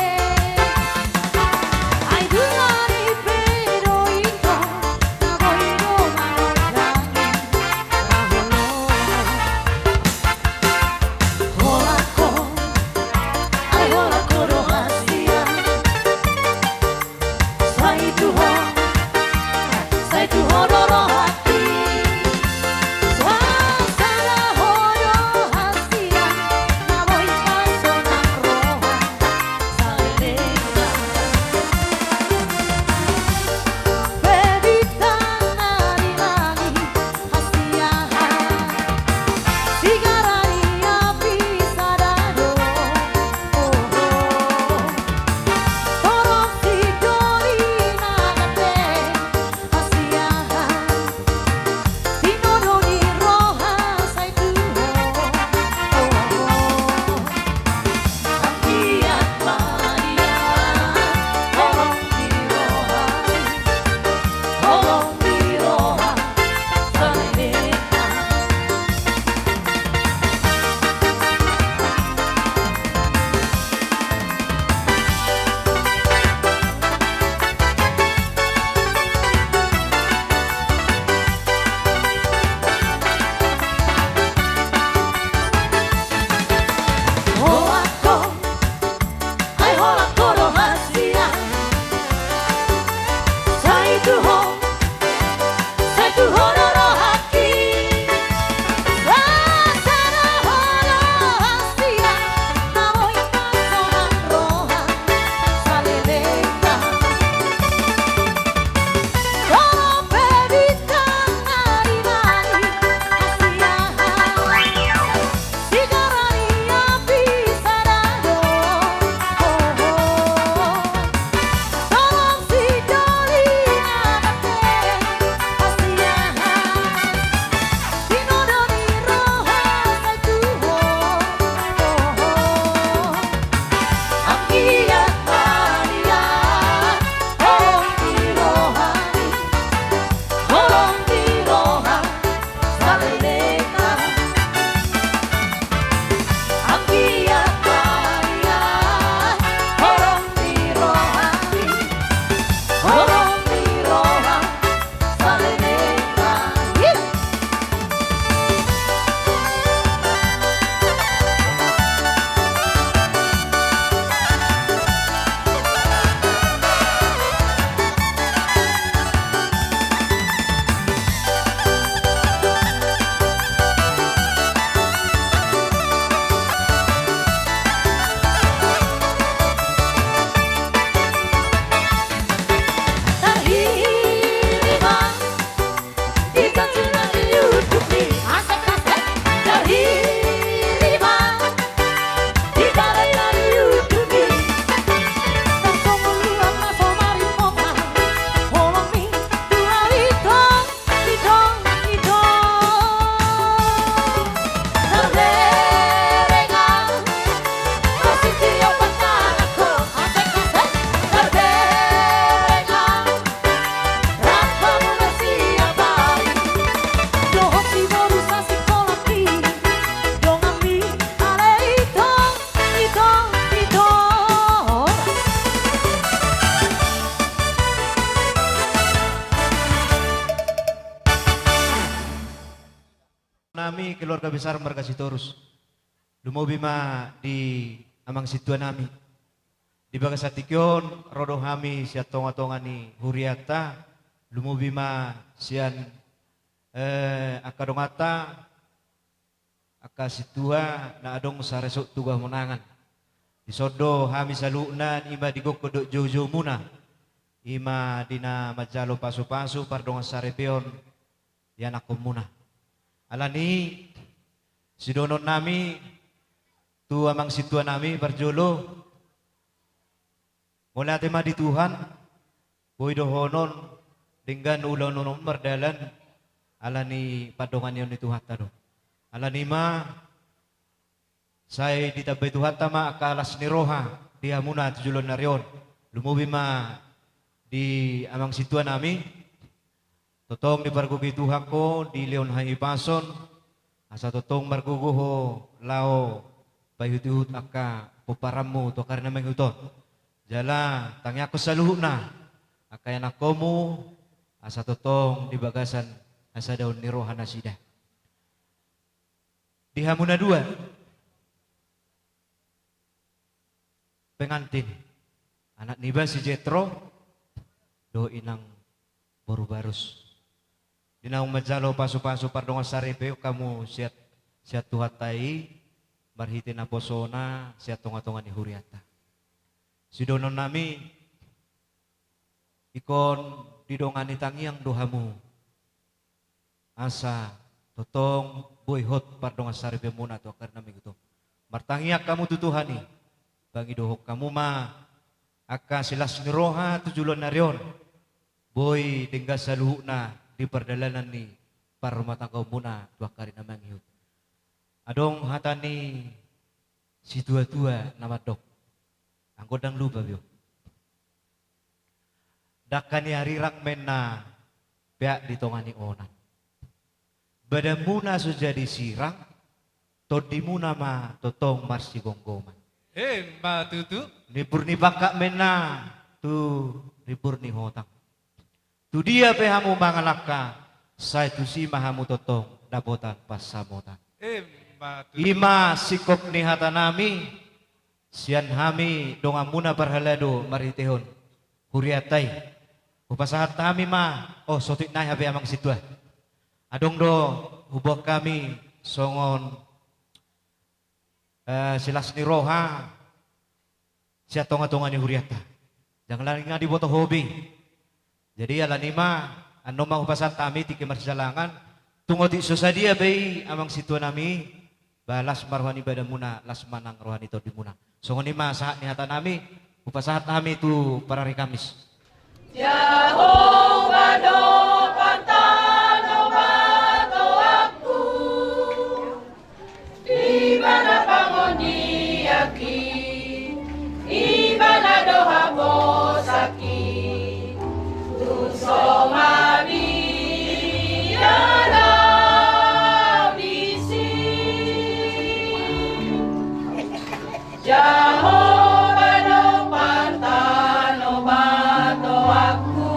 Hami keluarga besar marga Sitorus. Lumobi ma di amang sintua nami. Di bagasan tingki on ro do hami sian tonga-tonga ni hurianta, lumobi ma sian, eh, angka donganta, angka sintua na adong saresort tu Gamonangan. Dison do hami saluhutna, i ma di gokhon dohot joujoumuna, i ma di na manjalo pasu-pasu pardongansaripeon ianakkonmuna. Alani i, sidohonon nami tu amang sintua nami parjolo, mauliate ma di Tuhan, boi dohonon denggan ulaon on mardalan, alani pandonganion ni Tuhanta do. Alani i ma, sai ditambai Tuhanta ma angka las ni roha di hamuna tu joloan ni ari on. Lumobi ma di amang sintua nami, tongtong dipargogoi Tuhan ho, dilehon hahipason, asa tongtong margogo ho laho paihut-ihut angka pomparanmu tu angka ari na mangihut on. Jala tangiangkon saluhutna angka ianakkonmu, asa tongtong di bagasan hasadaon ni roha nasida. Di hamu na dua, pengantin, anak niba si Jetro dohot inang boru Barus. Di naung manjalo pasu-pasu pardongansaripeon hamu sian, sian Tuhanta i, marhite naposona sian tonga-tonga ni hurianta. Sidohonon nami, ingkon didongani tangiang do hamu, asa tongtong boi hot pardongansaripeonmuna tu angka ari na mangihut on. Martangiang hamu tu Tuhan i, pangidohon hamu ma angka silas ni roha tu joloan ni ari on, boi denggan saluhutna di pardalanan ni parrumatanggaonmuna tu angka ari na mangihut. Adong hata ni situa-tua na mandok, anggo ndang lupa be on, dangka ni arirang ma inna peak di tonga ni onan. Badanmuna so jadi sirang, tondimuna ma tongtong marsigomgoman. Emma tutu. Nimbur ni bangkak ma inna tu nimbur ni hotang. Tudia pe hamu mangalangka, sai tusi ma hamu tongtong dapotan pansamotan. Emma tutu. I ma singkop ni hata nami, sian hami donganmuna parhalado marhitehon hurianta i. Hupasahat hami ma, oh, so tuk nai hape amang sintua. Adong do huboan hami songon, eh, silas ni roha sian tonga-tonga ni hurianta. Jala nunga diboto ho be i. Jadi alani i ma, annon ma hupasahat hami tingki marsijalangan, tung otik so sadia be i amang sintua nami, ba las ma roha ni badanmuna, las ma nang roha ni tondimuna. Songon i ma sahat ni hata nami, hupasahat hami tu parari Kamis. Jahowa do pantano batoanku, Ibana pangonianki, Ibana do haposanki, tung so mabiar au disi. Jahowa do pantano batoanku,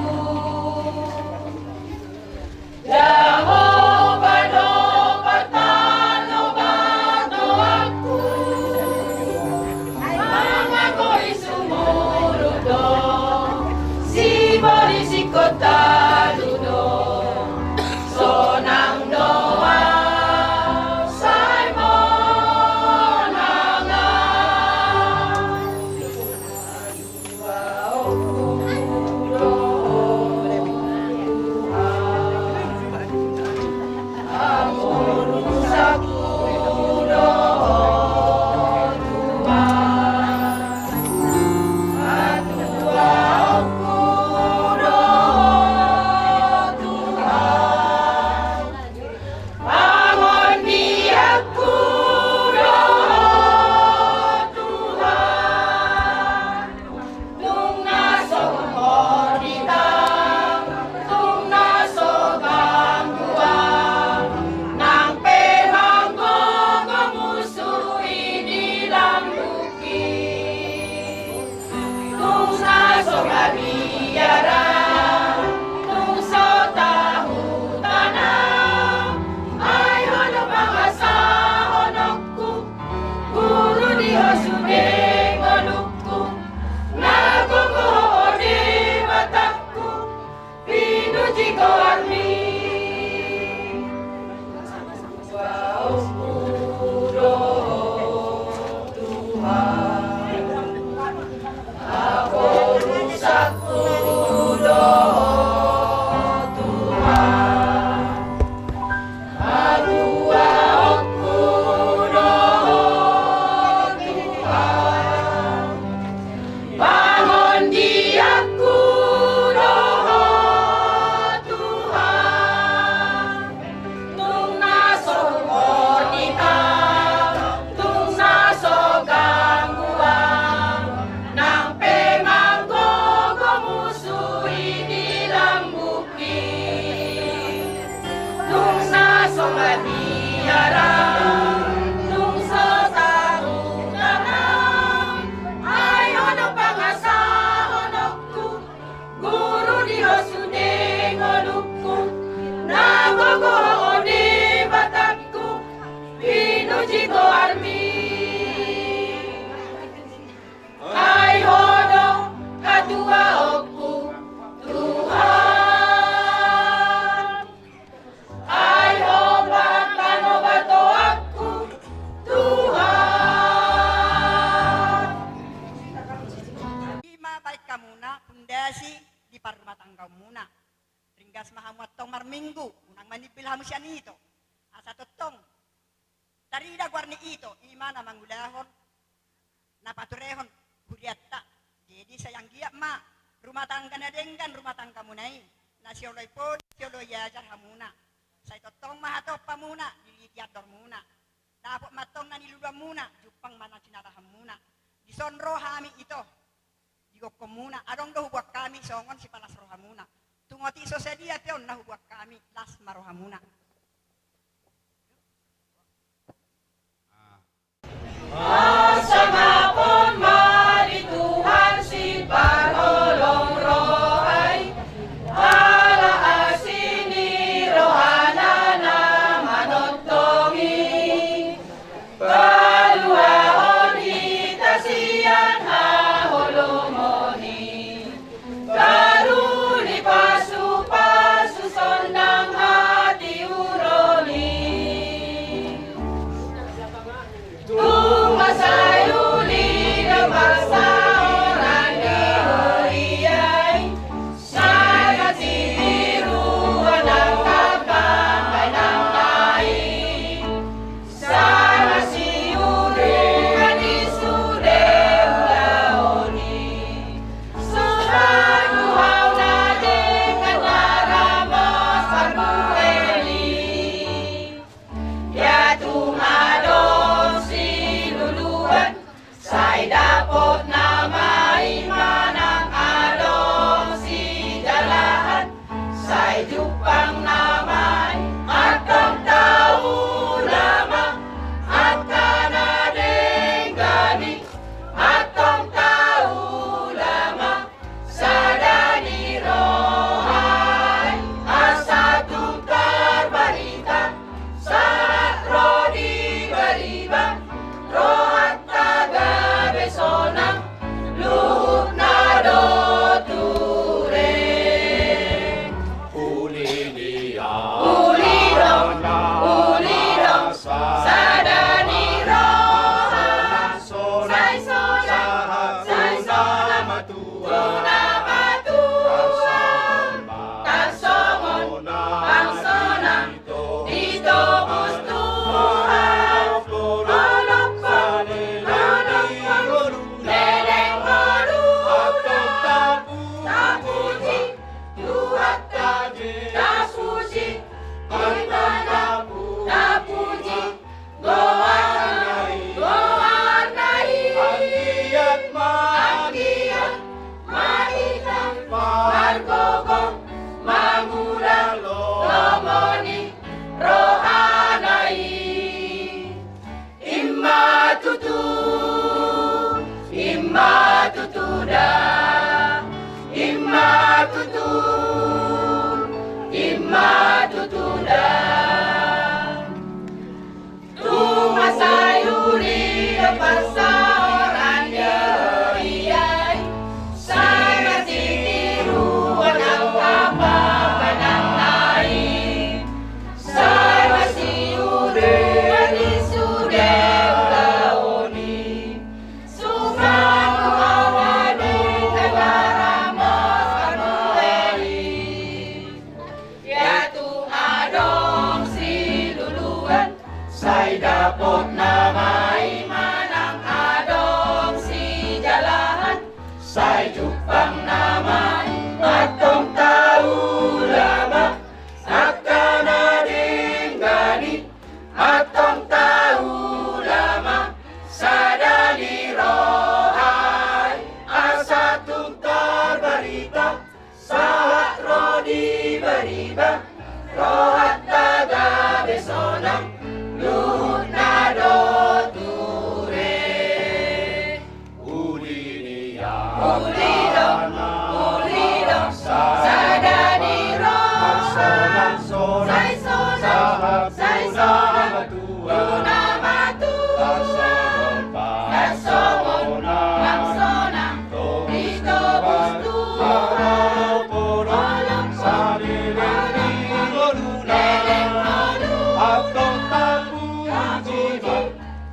Gas ma hamu antong marminggu, unang manimbil hamu sian ito. Asa tongtong tarida goar ni ito, i ma na mangulahon, na paturehon hurianta. Jadi sai anggiat ma rumah tangga na denggan rumah tanggamuna i, na sioloi poda sioloi ajar hamuna. Sai tongtong ma hatop hamuna diliti andormuna. Dapot ma antong na niluluanmuna, jumpang ma na sinalahanmuna. Dison ro hami ito di gokhonmuna, adong do huboan hami songon sipalas rohamuna. Tung otik so sadia pe on na huboan hami, las ma rohamuna. Hasangapon ma di Tuhan siparholong roha i, ala asi ni rohana na manongtong i. Paluahon hita sian haholomon i, taruli pasupasu sonang hatiuron i. Tung masa i uli do pasaoran ni huria i, sai na sitiruon angka pambahenanna i. Sai na siuruan i sude ulaon i. Sombang tu hau na denggan raramos parbue i. Ia tung adong siluluan, sai dapot nama i, manang adong sijalahan, sai jumpang nama i. Antong taula ma angka na denggan i, antong taula ma sada ni roha i, asa tung tarbarita sahat ro di bariba, rohanta gabe sonang, luhutna do ture. Uli ni, uli do, uli do sada ni roha, sai sonang, sai sonang tu na matua. Tarsongon pansamotan ditobus Tuhan. Holong, holong, leleng ngolu. Tapuji Tuhanta Jesus, tapuji, tapuji. Goarna i, goarna i. Anggiat ma, anggiat ma hita margogo mangula lomo ni rohana i. I ma tutu, i ma tutu da, i ma tutu, i ma tutu da. Tung masa i uli do pasaoran ni huria i, sai na sitiruon angka pambahenanna i, sai na siuruan i sude ulaon i. Sombang tu hau na denggan raramos parbue i. Ia tung adong siluluan, sai dapot nama i, manang adong sijalahan, sai jumpang nama i. Antong taula ma angka na denggan i, antong taula ma sada ni roha i, asa tung tarbarita sahat ro di bariba, rohanta gabe sonang, luhutna do ture. Uli ni, uli do, uli do sada ni roha, sai sonang, sai sonang tu na matua. Tarsongon pansamotan ditobus Tuhan. Holong, holong, leleng ngolu. Antong tapuji ma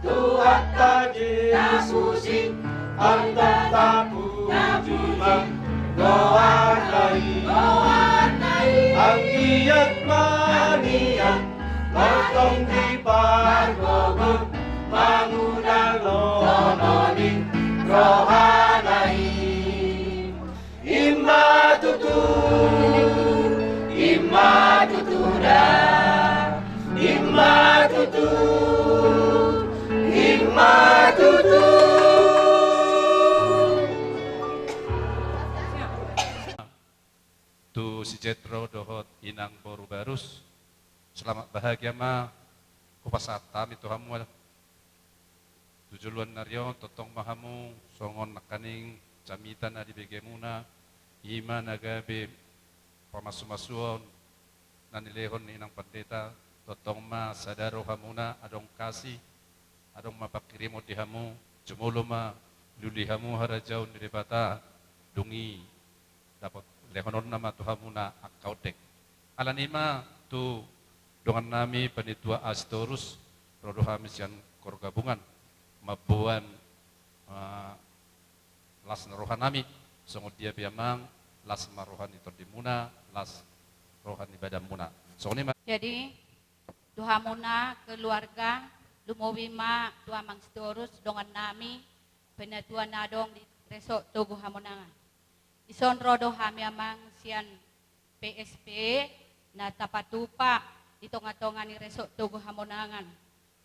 Tuhanta Jesus i, antong tapuji ma goarna i. Goarna i. Anggiat ma nian, mantong dipargogo, mangudahon lomo ni rohana i. I ma tutu, i ma tutu da, i ma tutu, i ma tutu. Tu si Jetro dohot inang boru Barus, selamat bahagia ma hupasahat hami tu hamu. Tu joloan ni ari on tongtong ma hamu songon nangkaning jamita na dibegemuna, i ma na gabe pamasumasuon na nilehon ni inang pandita, tongtong ma sada rohamuna, adong kasih, adong ma pangkirimon di hamu, jumolo ma lului hamu harajaon ni Debata, dung i dapot lehononna ma tu hamuna angka ondeng. Alani i ma tu dongannami Panitia A Sitorus, ro do hami sian Koor Gabungan mamboan, eh, las ni rohanami, songon dia pe amang, las ma roha ni tondimuna, las roha ni badanmuna. Songon i ma. Jadi, tu hamuna keluarga, lumobi ma tu amang Sitorus, dongannami, panitia na adong di Resort Tugu Hamonangan. Dison ro do hami amang sian P S P na tapatupa di tongatonga ni Resort Tugu Hamonangan.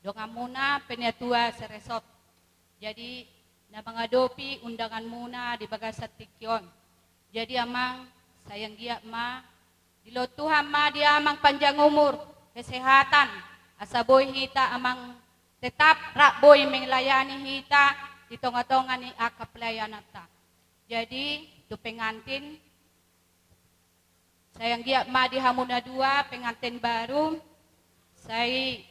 Donganmuna panitia se-resort. Jadi, na mangadopi undanganmuna di bagasan tingki on. Jadi, amang, sai anggiat ma dilehon Tuhan ma di amang panjang umur, kesehatan, asa boi hita amang tetap rap boi melayani hita di tongatonga ni angka pelayananta. Jadi, tu pengantin, sai anggiat ma di hamu na dua, pengantin baru, sai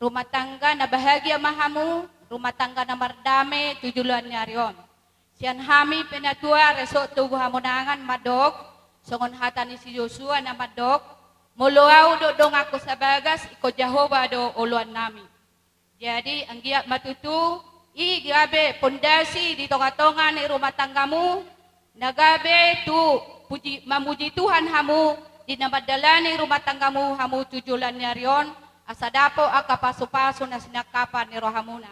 rumah tangga na bahagia ma hamu, rumah tangga na mardame tu joloan ni ari on. Sian hami panitia Resort Tugu Hamonangan mandok, songon hata ni si Josua na mandok, molo ahu dohot donganku sabagas, ingkon Jahowa do oloannami. Jadi, anggiat ma tutu i gabe pondasi di tongatonga ni rumah tanggamu, na gabe tu puji, mamuji Tuhan hamu, di na mandalani rumah tanggamu hamu tu joloan ni ari on, asa dapot angka pasupasu na sinangkapan ni rohamuna.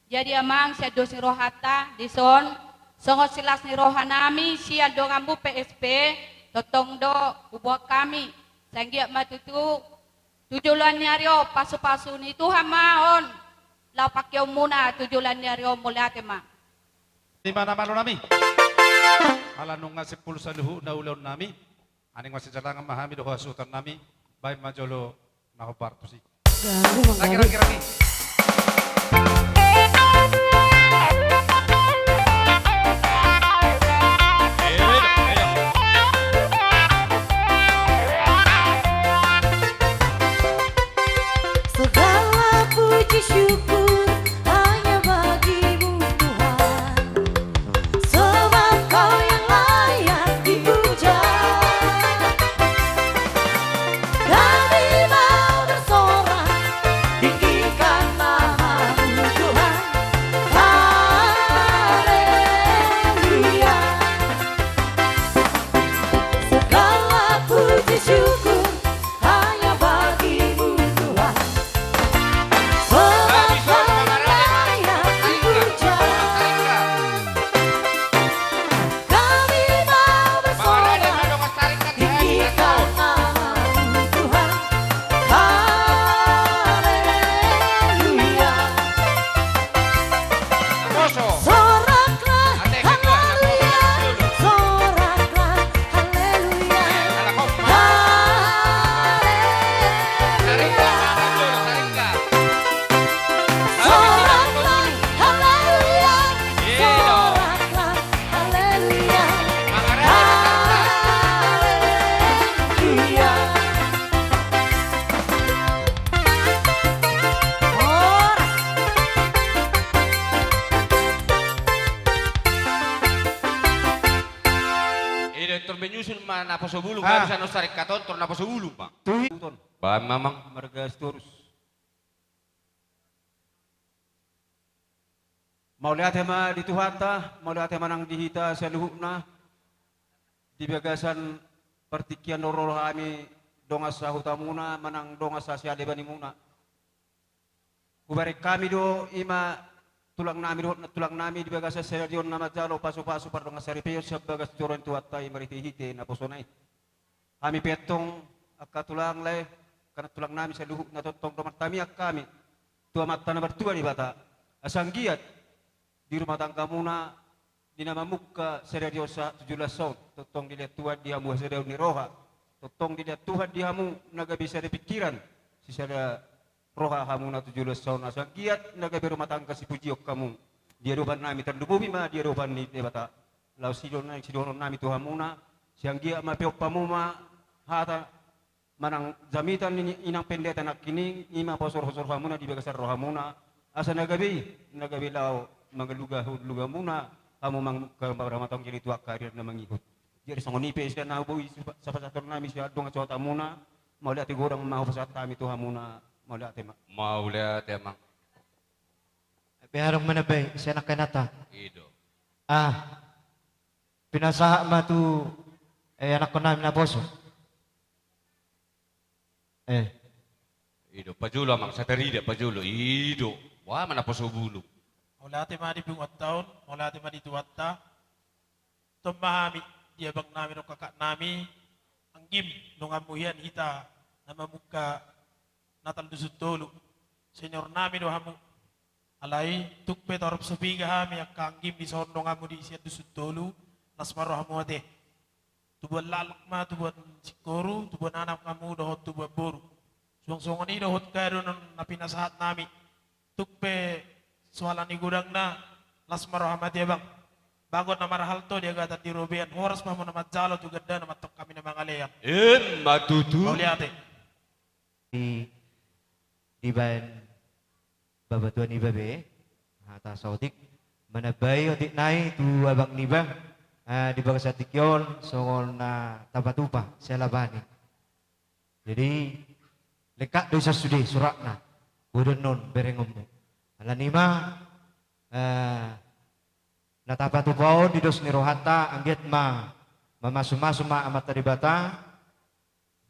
Jadi, amang, sian dos ni rohanta, dison, songon silas ni rohanami, sian donganmu P S P, tongtong do huboan hami, sai anggiat ma tutu, tu joloan ni ari on, pasupasu ni Tuhan ma on, laho pangkeonmuna tu joloan ni ari on, mauliate ma. Ima na malonami. Ala nunga simpul saluhutna ulaonnami. Aning masijalangan ma hami dohot hasuhutannami. Baen ma jolo na hombar tusi. Ragi, ragi, ragi. Segala puji syukur hanya bagi-Mu, Tuhan, sebab Kau yang layak dipuja. Kami mau bersorak, tinggikan nama-Mu, Tuhan. Haleluya. Segala puji syukur hanya bagi-Mu, Tuhan. Sebab Kau layak dipuja. Kami mau bersorak, tinggikan nama-Mu, Tuhan. Haleluya. Soraklah, haleluya. Soraklah, haleluya. Haleluya. Soraklah, haleluya. Soraklah, haleluya. Haleluya. Horas. Ida tor menyusul ma naposo bulung, ah, bisa no saring katontor naposo bulung ma. Tuhi. Baen ma amang marga Sitorus. Mauliate ma di Tuhanta, mauliate ma nang di hita saluhutna, di bagasan partingkian on ro hami dongan sahutamuna manang dongan sasialebanimuna. Hubereng hami do i ma tulang nami dohot nantulang nami di bagasan sadarion na manjalo pasupasu pardongansaripeon sian bagas joro ni Tuhanta i marhitehite naposona i. Hami pe antong angka tulang lae, angka nantulang nami saluhutna tongtong do martamiang hami tu Amanta na martua Debata, asa anggiat di rumah tanggamuna, di na mamungka sadarion sahat tu joloan on, tongtong dilehon Tuhan di hamu hasadaon ni roha, tongtong dilehon Tuhan di hamu na gabe sada pingkiran, sisada roha hamuna tu joloan on, asa anggiat na gabe rumah tangga sipujion hamu di adopan nami, tarlumobi ma di adopan ni Debata. Laos i do naeng sidohonon nami tu hamuna, sai anggiat ma peop hamu ma hata manang jamita ni inang pendeta nangkining, i ma pasorhosor hamuna di bagasan rohamuna, asa na gabe i, na gabe laho mangalugahon lugamuna hamu mangamuk hamu marhamatanggi tu angka ari na mangihut. Jadi songon i pe sian na boi sapasahaton nami sian dongan sahutamuna. Mauliate godang ma hupasahat hami tu hamuna. Mauliate ma. Mauliate ma. Pe adong manambai sian angka inanta? I do. Ah. Pinasahat ma tu, eh, anakkon nami naposo. Eh. I do, pajolo amang, satarida pajolo. I do. Boha ma naposo bulung. Mauliate ma di punguanta on, mauliate ma di Tuhanta. Tong ma hami di abang nami dohot kakak nami, anggim donganmu hian hita na mamungka Natal Dusun Tolu. Senior nami do hamu. Alai tung pe torop so piga hami angka anggim dison donganmu di sian Dusun Tolu, las ma rohamu ate. Tubuan laklak ma, tubuan singkoru, tubuan anak hamu dohot tubuan boru. Suang songon i dohot kadonon na pinasahat nami. Tung pe so ala ni godangna, las ma roham ate abang. Bagot na marhalto di agatan di robean, horas ma hamu na manjalo tu gandana, mantong hami na mangalean. Emma tutu. Mauliate. Di, dibaen bapatua niba be hata saotik, manambai otik nai tu abang niba, eh, di bagasan tingki on songon na tapatupa siala bani. Jadi lengkap do i sude suratna, godang on berengonmu. Alani ma, eh, na tapatupa on di dos ni rohanta, anggiat ma mamasumasu ma Amanta Debata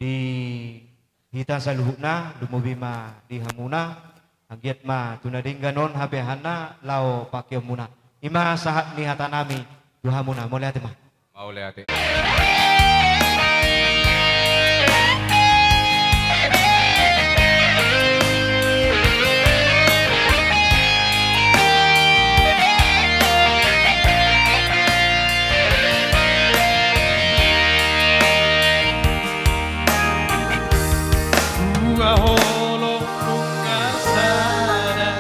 di hita saluhutna, lumobi ma di hamuna, anggiat ma tu na denggan on habeahanna laho pangkeonmuna. I ma sahat ni hata nami tu hamuna, mauliate ma. Mauliate. Dua holong nunga sada,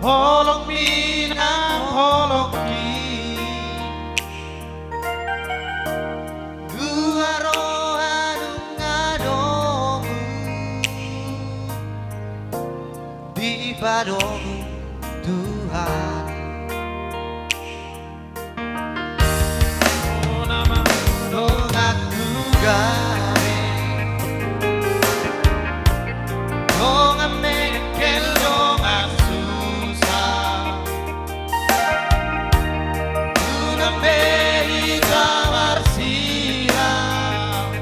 holong ni inang holong ni. Dua roha nunga domu dipadomu Tuhan. Dongan tu gabe, dongan mengkel, dongan susah. Nunga be hita marsilang.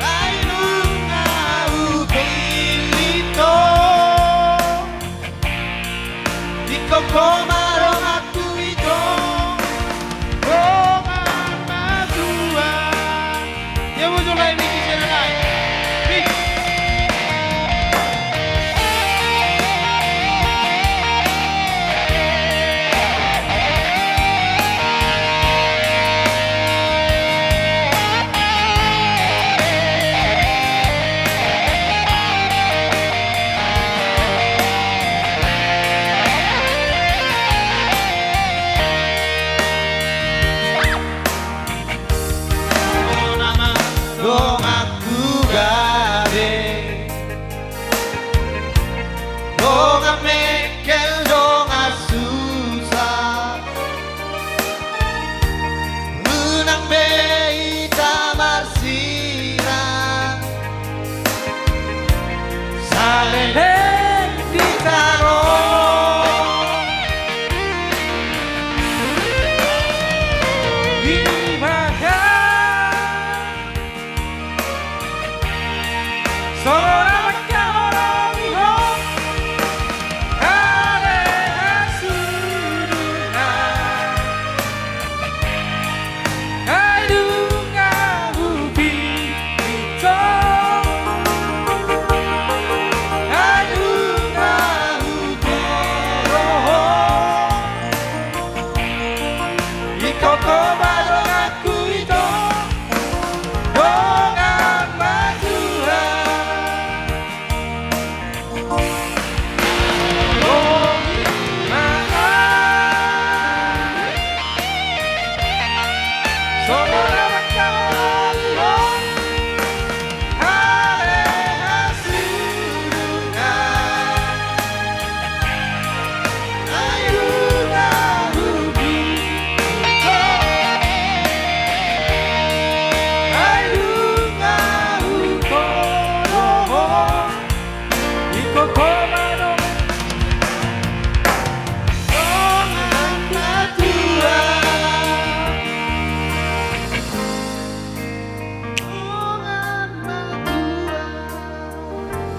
Ai nunga hupillit ho, ingkon ho ma donganku ito, dongan matua. Ia bujur lai, Miki, sian nai. Miki.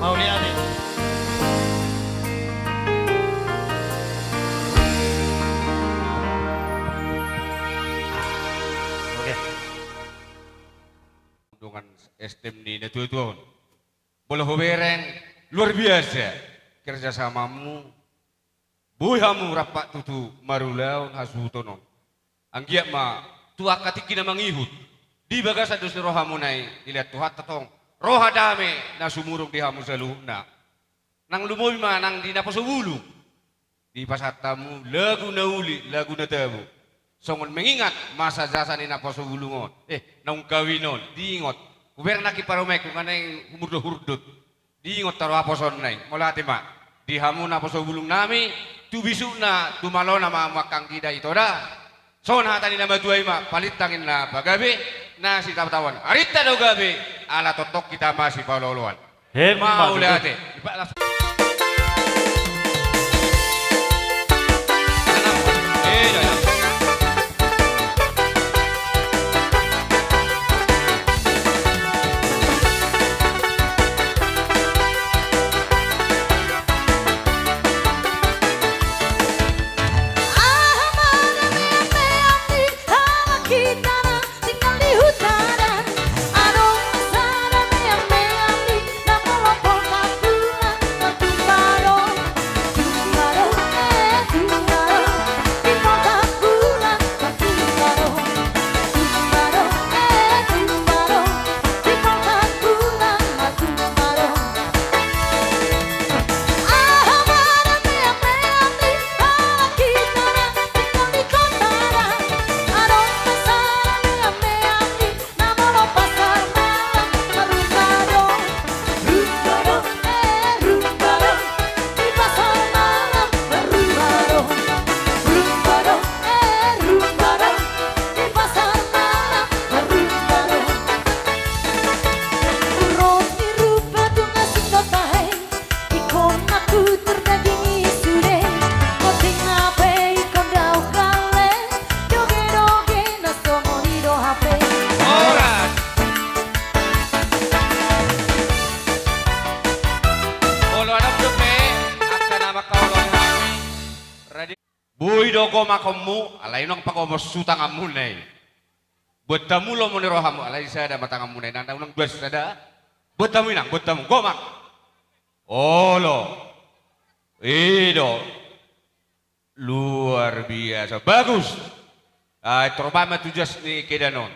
Mauliate. Oke. Dongan S T M ni na tua-tua on. Molo hubereng, luar biasa kerjasamamu. Boi hamu rap tutu marulaon hasuhuton on. Anggiat ma tu angka tingki na mangihut, di bagasan dos ni rohamuna i, dilehon Tuhanta tong roha dame na sumurung di hamu saluhutna. Nang lumobi ma nang di naposo bulung, dipasahat hamu lagu na uli, lagu na tabo. Songon mengingat masa jasa ni naposo bulung on, eh, naung kawin on, diingot. Hubereng nangkin parumaenku, nga naeng humurdot-hurdot. Diingot tu roha posonna i, mauliate ma. Di hamu naposo bulungnami, tu bisukna, tu malona ma hamu angka anggida ito da. Songon hata ni na matua i ma, palintang inna pagabe, na sitabo-taboan arinta do gabe, ala tongtong hita masipaolo-oloan. Emma tutu. Mauliate. Horas. Olo, adong dope angka na mangkaholongi hami. Boi do gomakonmu, alai unang pagomos tu tanganmuna i. Buat hamu lomo ni rohamu, alai sada ma tanganmuna i, nang unang dua sada. Buat hamu inang, buat hamu, gomak. Olo. I do. Luar biasa. Bagus. Ah, torop ma tu jas ni kedan on.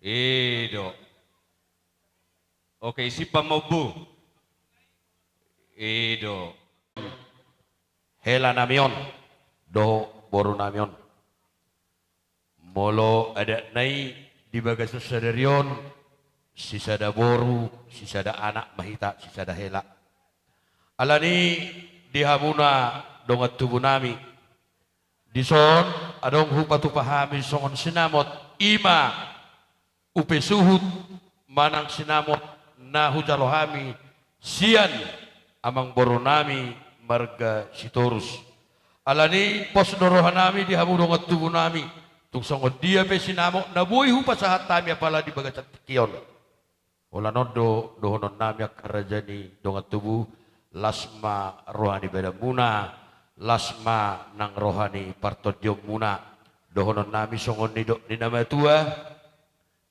I do. Oke, simpan ma, Ompu. I do. Hela nami on dohot boru nami on. Molo adatna i di bagasan sadari on, sisada boru, sisada anak ma hita, sisada hela. Alani di hamuna dongan tubu nami, dison adong hupatupa hami songon sinamot, i ma upa suhut manang sinamot na hujalo hami sian amangboru nami marga Sitorus. Alani pos do roha nami di hamu dongan tubu nami, tung songon dia pe sinamot na boi hupasahat hami apala di bagasan tingki on. Holan on do dohonon nami angka raja ni dongan tubu, las ma roha ni badanmuna, las ma nang roha ni partondionmuna. Dohonon nami songon nidok ni na matua,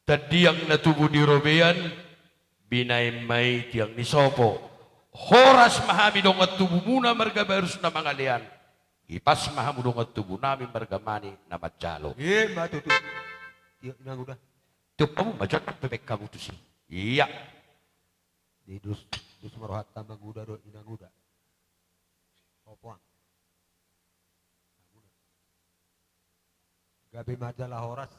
tandiang na tubu di robean, binahen ma i tiang ni sopo. Horas ma hami dongan tubumuna marga Barus na mangalean. Hipas ma hamu dongan tubu nami marga Mani na manjalo. Emma tutu. Ia, inang uda. Tiop hamu ma jot pe baen hamu tusi. Ia. Di dos, dos ma rohanta manguda dohot inang uda. Opo, Ang. Gabe ma jala horas.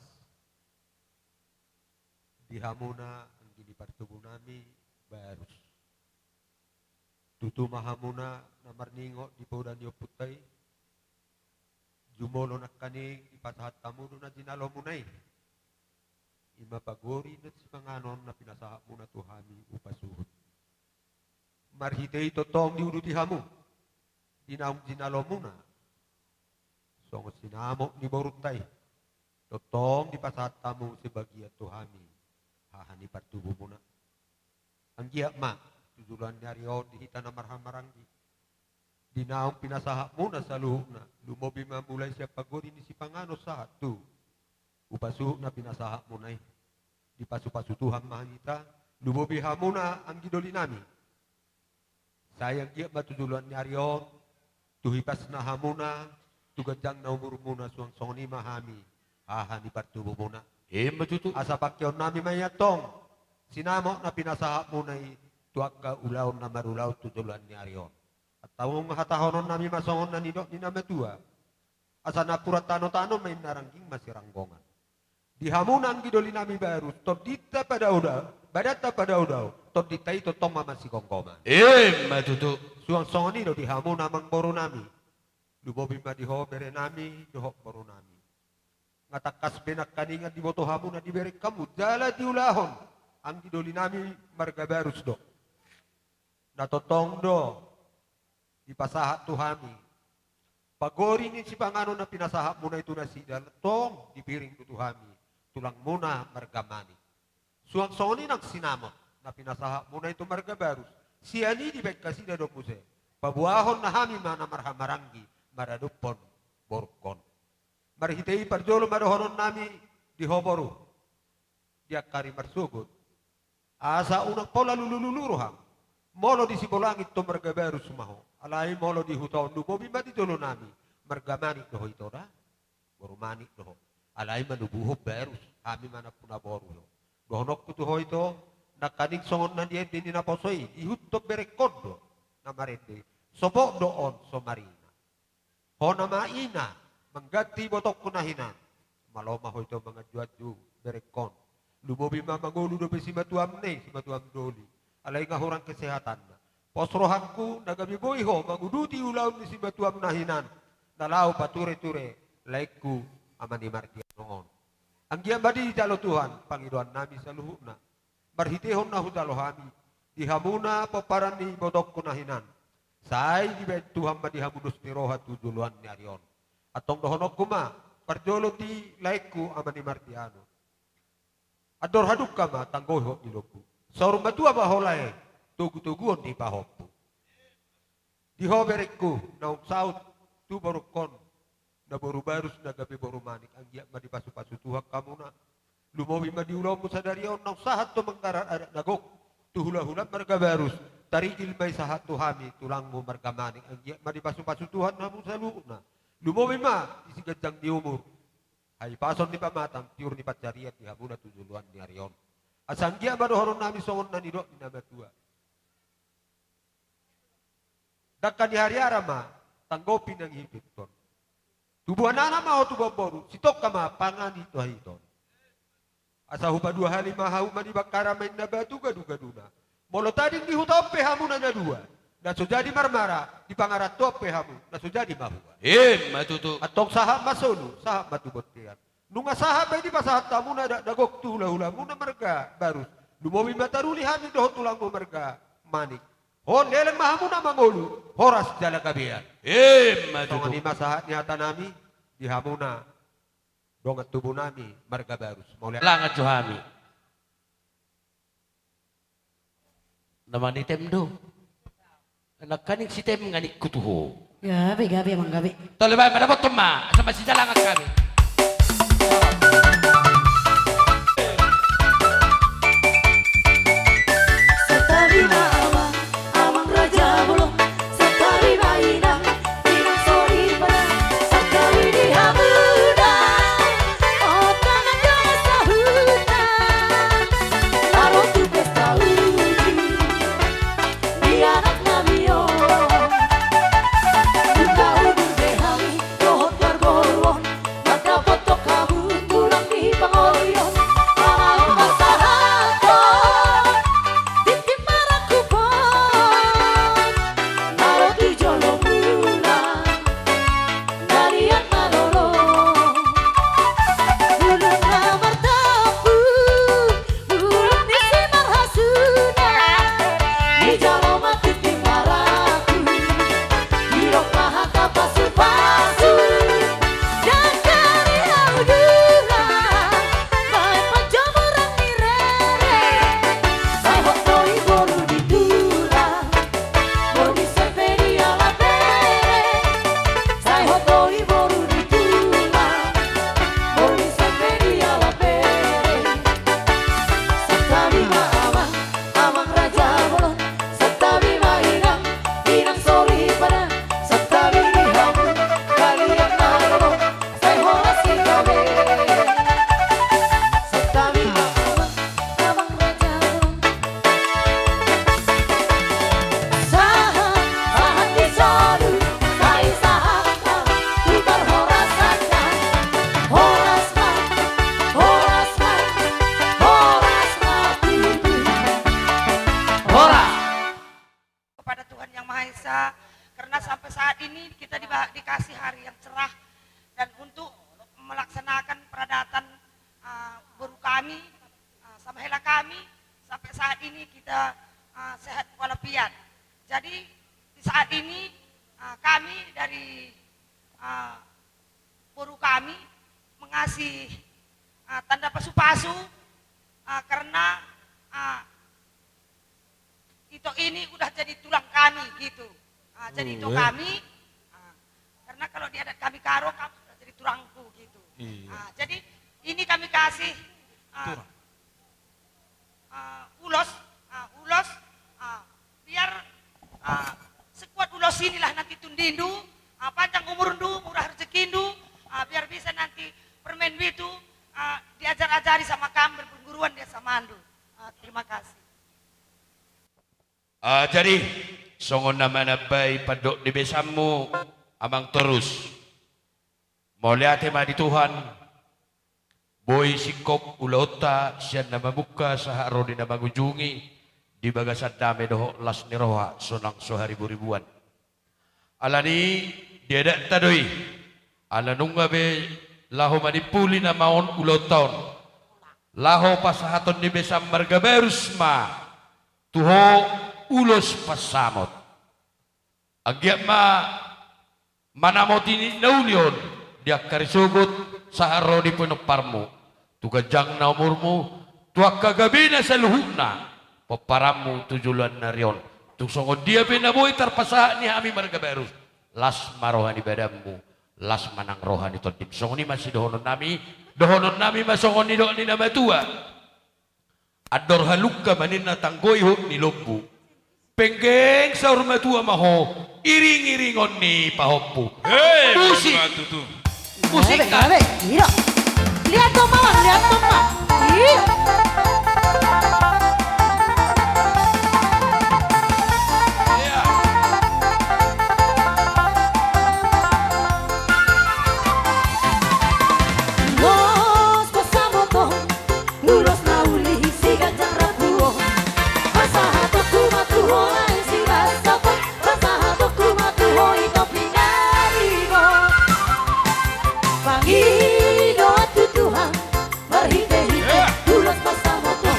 Di hamuna anggi ni partubu nami Barus. Tutu ma hamuna na marningot di poda ni ompunta i. Jumolo nangkaning dipasahat hamu do na jinalomuna i. I ma pagori ni sipanganon na pinasahatmuna tu hami hupasuhut. Marhite i tongtong diuduti hamu di naung jinalomuna songon sinamot ni borunta i. Tongtong dipasahat hamu sebagian tu hami haha ni partubumuna. Anggiat ma tu joloan ni ari on di hita na marhahamaranggi, di naung pinasahatmuna saluhutna, lumobi ma mulai sian pagori ni sipanganon sahat tu hupasuhut na pinasahatmuna i. Dipasupasu Tuhan ma hita, lumobi hamuna anggi doli nami. Sai anggiat ma tu joloan ni ari on, tu hipasna hamuna, tu ganjangna umurmuna, suang songon i ma hami haha ni partubumuna. Ima tutu. Asa pangkeon nami ma i antong sinamot na pinasahatmuna i tu angka ulaon na marulaon tu joloan ni ari on. Antong hatahonon nami ma songon na nidok ni na matua: Asa napuran tanotano ma inna, rangging ma siranggongan. Di hamuna anggi doli nami Barus, tondinta padaodao, badanta padaodao, tondinta i tongtong ma masigomgoman. Ima tutu. Suang songon i do di hamuna amangboru nami, lumobi ma di ho bere nami dohot boru nami. Nga tangkas be nangkaningan diboto hamu na dibereng hamu jala diulahon anggi doli nami marga Barus do. Na tongtong do dipasahat tu hami pagori ni sipanganon na pinasahatmuna i tu nasida, antong dipiring do tu hami tulangmuna marga Manik. Suang songon i nang sinamot na pinasahatmuna i tu marga Barus, sian i dibaen nasida do muse paboahon na hami ma na marhahamaranggi maradophon borungkon. Marhite i parjolo ma dohonon nami di ho boru, di angka ari marsogot. Asa unang pola lulululu roham. Molo di Sibolangit do marga Barus ma ho, alai molo di huta on, lumobi ma di jolo nami, marga Manik do ho ito da. Boru Manik do ho. Alai manubuhon Barus, hami ma nampuna boru do. Dohononku tu ho ito, nangkaning songon na niende ni naposo i, ihuthon berengkon do na marende. Sopot do on so marina. Hona ma ina mangganti ibotongku na hinan. Malo ma ho ito manganjuanju berengkon. Lumobi ma mangolu dope simatuam na i, simatuam doli. Alai nga hurang kesehatanna. Pos rohangku na gabe boi ho manguduti ulaon ni simatuam na hinan, na laho patureture laengku ama ni Mardiano on. Anggiat ma dijalo Tuhan pangidoan nami saluhutna. Marhitehon na hujalo hami di hamuna pomparan ni ibotongku na hinan, sai dibaen Tuhan ma di hamu dos ni roha tu joloan ni ari on. Antong dohononku ma parjolo di laengku ama ni Mardiano: Andor hadungka ma tanggoihon ni lombu. Saur matua ma ho lae, togutoguon ni pahompu. Di ho berengku naung saut tu borungkon, na boru Barus na gabe boru Manik, anggiat ma dipasupasu Tuhan hamuna. Lumobi ma di ulaonmu sadari on naung sahat do manggarar adat na gok tu hulahula marga Barus. Tarigil ma i sahat tu hami tulangmu marga Manik, anggiat ma dipasupasu Tuhan hamu saluhutna. Lumobi ma di siganjang ni umur, hahipason ni pamatang, tiur ni pansarian di hamuna tu joloan ni ari on. Asa anggiat ma dohonon nami songon na nidok ni na matua: Dangka ni hariara ma tanggopi nang hipinton. Tubuan anak ma ho tubuan boru, sitongka ma pangan i tu hita on. Asa hupaduahali ma hauma di Bakkara ma inna batu gadugaduna. Molo tading di huta on pe hamuna na dua, na so jadi marmara, di pangarantoan pe hamu na so jadi mahua. Ima tutu. Antong sahat ma solu, sahat ma tu bontean. Nunga sahat ma i dipasahat hamuna adat na gok tu hulahulamuna marga Barus. Lumobi ma taruli hami dohot tulangmu marga Manik. Ho leleng ma hamuna mangolu, horas jala gabean. Ima tutu. Songon i ma sahat ni hata nami di hamuna dongan tubu nami marga Barus. Mauliate. Langan jo hami. Na manitem do. Nangkaning sitem nga ningku tu ho. Gabe, gabe, amang, gabe. Tole baen ma, dapothon ma, asa masidalangan hami. Santabi ma amang, amang raja bolon. Santabi ma inang, inang soripada. Santabi di hamuna, ontangan jala sahuta. Ro tu pesta uji ni anak nami on. Buka udur be hami dohot parboruon, maka Kita diba-, dikasih hari yang cerah dan untuk melaksanakan peradatan, ah, boru kami, ah, sama hela kami, sampai saat ini kita, ah, sehat walafiat. Jadi, di saat ini, ah, kami dari, ah, boru kami mengasih, ah, tanda pasu-pasu, ah, karena, ah, ito ini udah jadi tulang kami gitu. Ah, jadi ito kami, ah, karena kalau di adat kami Karo, kamu sudah jadi tulangku gitu. Iya. Ah, jadi ini kami kasih, ah, ah, ulos, ah, ulos, ah, biar, ah, sekuat ulos inilah nanti tondindu, ah, panjang umurndu, murah rezekindu, ah, biar bisa nanti permaendu itu, ah, diajar-ajari sama kam, berguruan dia samandu. Ah, terima kasih. Ah, jadi, songon na manambai pandok ni besanmu, Amang Torus. Mauliate ma di Tuhan, boi singkop ulaonta sian na mamungka sahat ro di na mangujungi, di bagasan dame dohot las ni roha sonang so hariburibuan. Alani i, di adatta do i, ala nunga be laho manimpuli nama on ulaonta on, laho pasahaton ni besan marga Barus ma tu ho ulos pansamot. Anggiat ma manamoti na uli on di angka ari sogot sahat ro di pinomparmu, tu ganjangna umurmu, tu angka gabena saluhutna, pomparanmu tu joloan ni ari on. Tung songon dia pe na boi tarpasahat ni hami marga Barus, las ma roha ni badanmu, las ma nang roha ni tondim. Songon i ma sidohonon nami, dohonon nami ma songon nidok ni na matua. Andor halungka ma ninna, tanggo ihut ni lombu. Penggeng saur matua ma ho, iring-iringon ni pahompu. Hei, musik. Betul, betul. Musik. Gabe, gabe. Iya. Lihat dong, Mawar, lihat dong, Mak. Iya. Iya. Los, los, Mawar, Mawar. Ulos na uli siganjang rambu on. Pasahatonku ma tu ho naeng sirasapon. Pasahatonku ma tu ho ito pinaribo. Pangidoan tu Tuhan marhite-hite ulos pansamot on.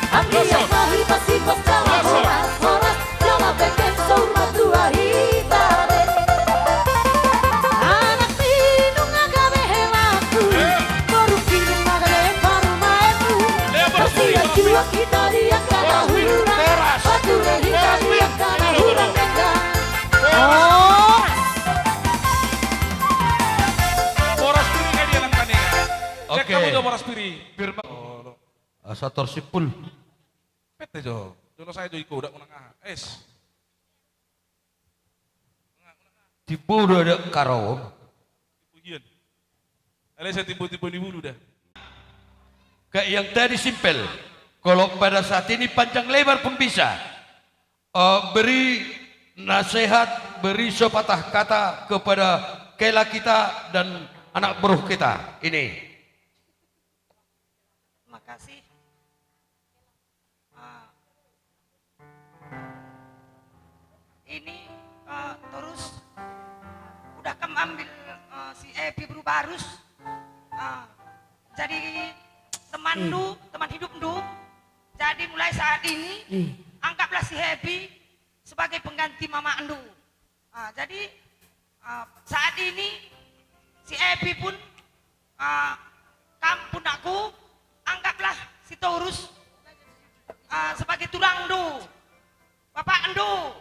Anggiat ma hita sipos jala horas-horas. Jala penggeng saur matua hita be. Anak ni nunga gabe helaku, boru ni nunga gabe parumaenmu. Marsianjuang hita di angka na hurang, pature hita di angka na hurang denggan. Horas. Boras piri kan dia langkani. Oke. Cek kamu jo boras piri. Firman. Oh, lo. Asa torsimpul. Pete jo, jolo sae jo iko, dak unang aha. Es. Timbo do dak karo. Timbo hian. Ale, saya timbo-timbo ni bulu dah. Kayak yang tadi simpel. Kalau pada saat ini panjang lebar pun bisa. Eh, beri nasihat, beri sepatah kata kepada kela kita dan anak boru kita ini. Makasih. Ah. Ini, eh, Torus, udah kam ambil, eh, si Epi boru Barus, ah, jadi temandu, teman hidupndu. Jadi mulai saat ini, anggaplah si Epi sebagai pengganti mamakndu. Ah, jadi, ah, saat ini si Epi pun, ah, kam punakku, anggaplah si Torus, ah, sebagai tulangdu, bapakndu.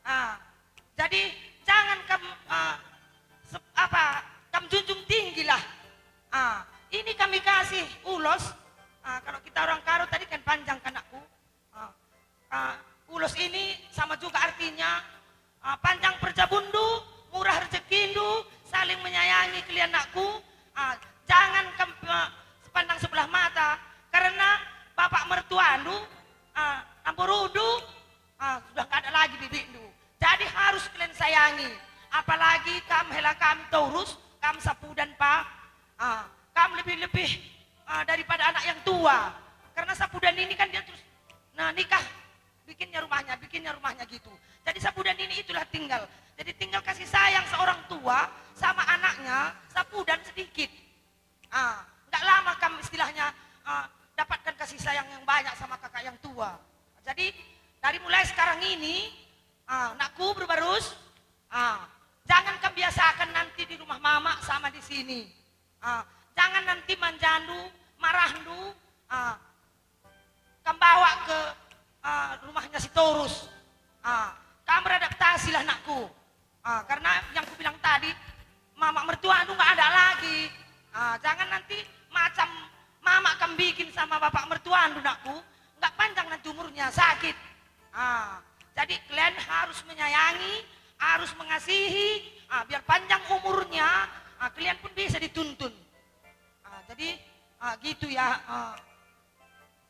Ah, jadi jangan kam, ah, se-, apa, kam junjung tinggilah. Ah, ini kami kasih ulos. Ah, kalau kita orang Karo tadi kan panjang, kanakku. Ah, ah, ulos ini sama juga artinya, ah, panjang perjabundu, murah rezekindu, saling menyayangi kalian anakku. Ah, jangan kam-, ah, sepandang sebelah mata, karena bapak mertuandu, ah, namborundu, ah, sudah nggak ada lagi bibitndu. Jadi harus kalian sayangi. Apalagi kam hela kami Torus, kam sapudan pa. Ah, kam lebih-lebih, ah, daripada anak yang tua. Karena sapudan ini kan dia terus, nah, nikah, bikinnya rumahnya, bikinnya rumahnya gitu. Jadi sapudan ini itulah tinggal. Jadi tinggal kasih sayang seorang tua sama anaknya, sapudan sedikit. Ah, nggak lama kam istilahnya, ah, dapatkan kasih sayang yang banyak sama kakak yang tua. Jadi dari mulai sekarang ini, ah, nakku Bru Barus, ah, jangan kam biasakan nanti di rumah mama sama di sini. Ah, jangan nanti manjandu, marahndu, ah, kam bawa ke, ah, rumahnya si Torus. Ah, kam beradaptasilah nakku. Ah, karena yang kubilang tadi, mama mertuandu nggak ada lagi. Ah, jangan nanti macam mama kam bikin sama bapak mertuandu nakku, nggak panjang nanti umurnya, sakit. Ah, jadi kalian harus menyayangi, harus mengasihi, ah, biar panjang umurnya, ah, kalian pun bisa dituntun. Ah, jadi, ah, gitu ya, ah,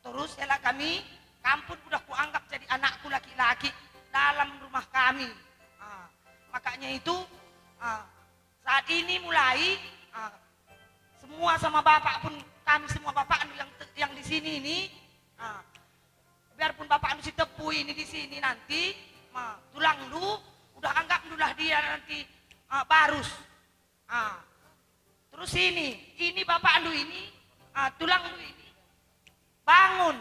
Torus, hela kami, kam pun udah kuanggap jadi anakku laki-laki dalam rumah kami. Ah, makanya itu, ah, saat ini mulai, ah, semua sama bapak pun, kami semua bapak yang te-, yang di sini ini, ah, biarpun bapaknu si Tepu ini di sini nanti, ma, tulangnu, udah anggapnulah dia nanti, ah, Barus. Ah. Terus ini, ini bapaknu ini, ah, tulangnu ini, Bangun.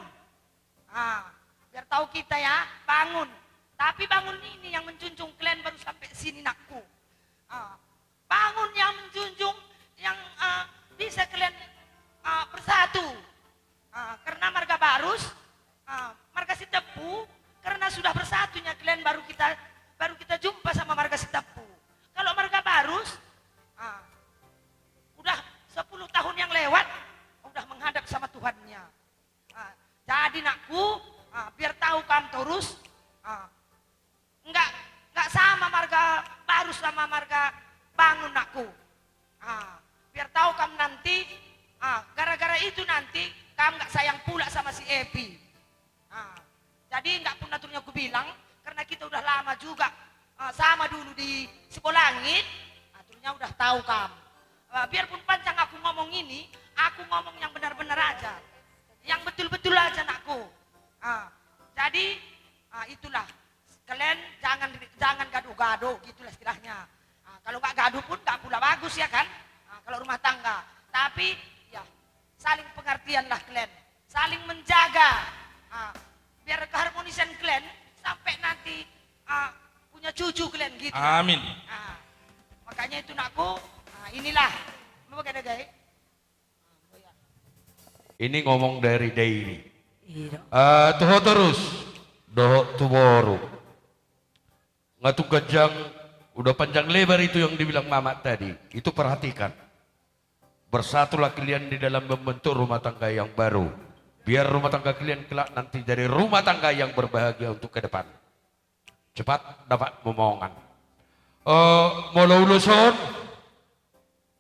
Ah, biar tahu kita ya, Bangun. Tapi Bangun ini yang menjunjung kalian baru sampai sini, nakku. Ah, Bangun yang menjunjung, yang, ah, bisa kalian, ah, bersatu. Ah, karena marga Barus, ah, marga Sitepu, karena sudah bersatunya kalian baru kita, baru kita jumpa sama marga Sitepu. Kalau marga Barus, ah, udah sepuluh tahun yang lewat, udah menghadap sama Tuhannya. Ah, jadi nakku, ah, biar tahu kam Torus, ah, nggak, nggak sama marga Barus sama marga Bangun, nakku. Ah, biar tahu kam nanti, ah, gara-gara itu nanti kam nggak sayang pula sama si Epi. Ah, jadi nggak pun naturnya kubilang, karena kita udah lama juga, ah, sama dulu di Sibolangit, naturnya udah tahu kam. Ah, biarpun panjang aku ngomong ini, aku ngomong yang benar-benar aja, yang betul-betul aja, nakku. Ah, jadi, ah, itulah. Kalian jangan, jangan gaduh-gaduh, gitulah istilahnya. Ah, kalau nggak gaduh pun nggak pula bagus, ya kan? Ah, kalau rumah tangga. Tapi, ya, saling pengertianlah kalian, saling menjaga. Ah, biar keharmonisan kalian sampai nanti, ah, punya cucu kalian gitu. Amin. Ah, makanya itu, nakku, ah, inilah. Mau pakai dagai? Ini ngomong dari Dairi. Iya. Eh, tu ho Torus, dohot tu boru. Nga tu ganjang, udah panjang lebar itu yang dibilang Mamak tadi. Itu perhatikan. Bersatulah kalian di dalam membentuk rumah tangga yang baru. Biar rumah tangga kalian kelak nanti jadi rumah tangga yang berbahagia untuk ke depan. Cepat dapat momongan. Eh, molo ulos on,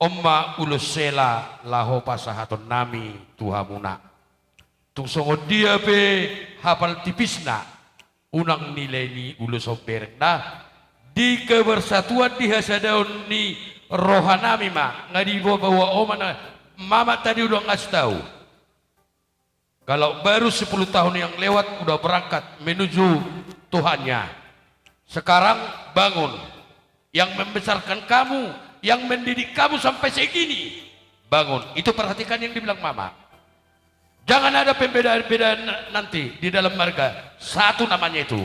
on ma ulos sela laho pasahaton nami tu hamuna. Tung songon dia pe hapal tipisna, unang nilai ni ulos on berengna, di kebersatuan di hasadaon ni roha nami ma, nga dibawa-bawa on ma na Mamak tadi ulang ngasih tahu. Kalau baru sepuluh tahun yang lewat udah berangkat menuju Tuhannya. Sekarang Bangun. Yang membesarkan kamu, yang mendidik kamu sampai segini. Bangun. Itu perhatikan yang dibilang Mamak. Jangan ada pembedaan-bedaan nanti di dalam marga. Satu namanya itu.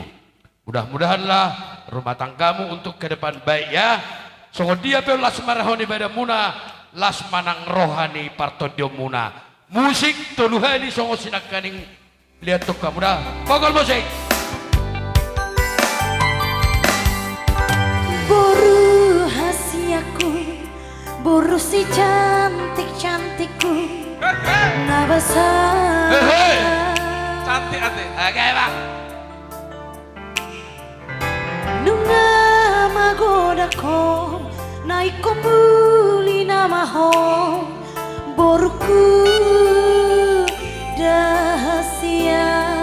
Mudah-mudahanlah rumah tanggamu untuk ke depan baik ya. Songon dia pe las ma roha ni badanmuna, las ma nang roha ni partondionmuna. Musik tolu hali songon sinangkaning liat tu hamu da. Pogol musik. Boru hasianku, boru si cantik-cantikku, na basa. Hehe. Cantik ate. Oke, Bang. Nunga magodang ho, na ingkon muli nama ho, boruku da hasian.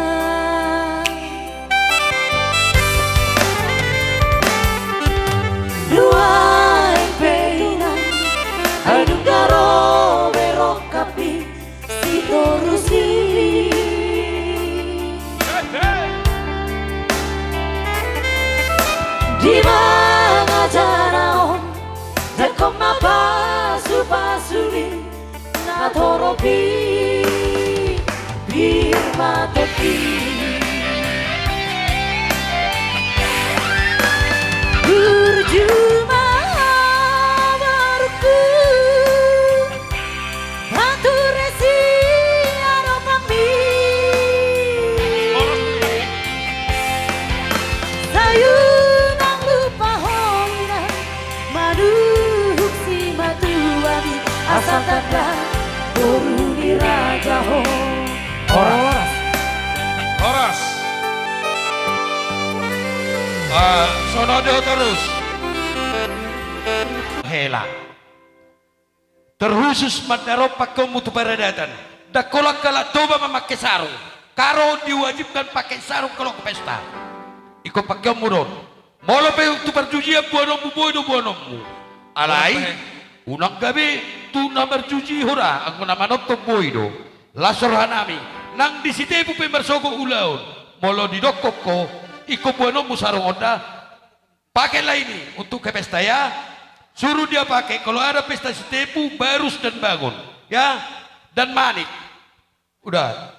Nuaeng pe inang, ai dung da ro be rongkap i, si Torus i. Di mangan Torop i pir ma tondi. Burju ma borungku, pature sian adopanmi. Sai unang lupa ho inang, manungkun simatuami, asa tanda boru ni raja ho. Horas. Horas. Ah, sono do terus. Hela. Terkhusus mandok pangkeonmu tu paradatan. Ndang holan halak Toba mamangke sarung. Karo diwajibkan pakai sarung kalau ke pesta. Ingkon pangkeonmu do on. Molo pe tu parjujian boanonmu, boi do boanonmu. Alai, unang gabe tu na marjuji ho da, anggo na manonton boi do. Las rohanami, nang di Sitepu pe marsogot ulaon. Molo didokkon ho, ingkon boanonmu sarung on da. Pakailah ini untuk ke pesta ya. Suruh dia pakai kalau ada pesta Sitepu, Barus dan Bangun. Ya, dan Manik. Udah.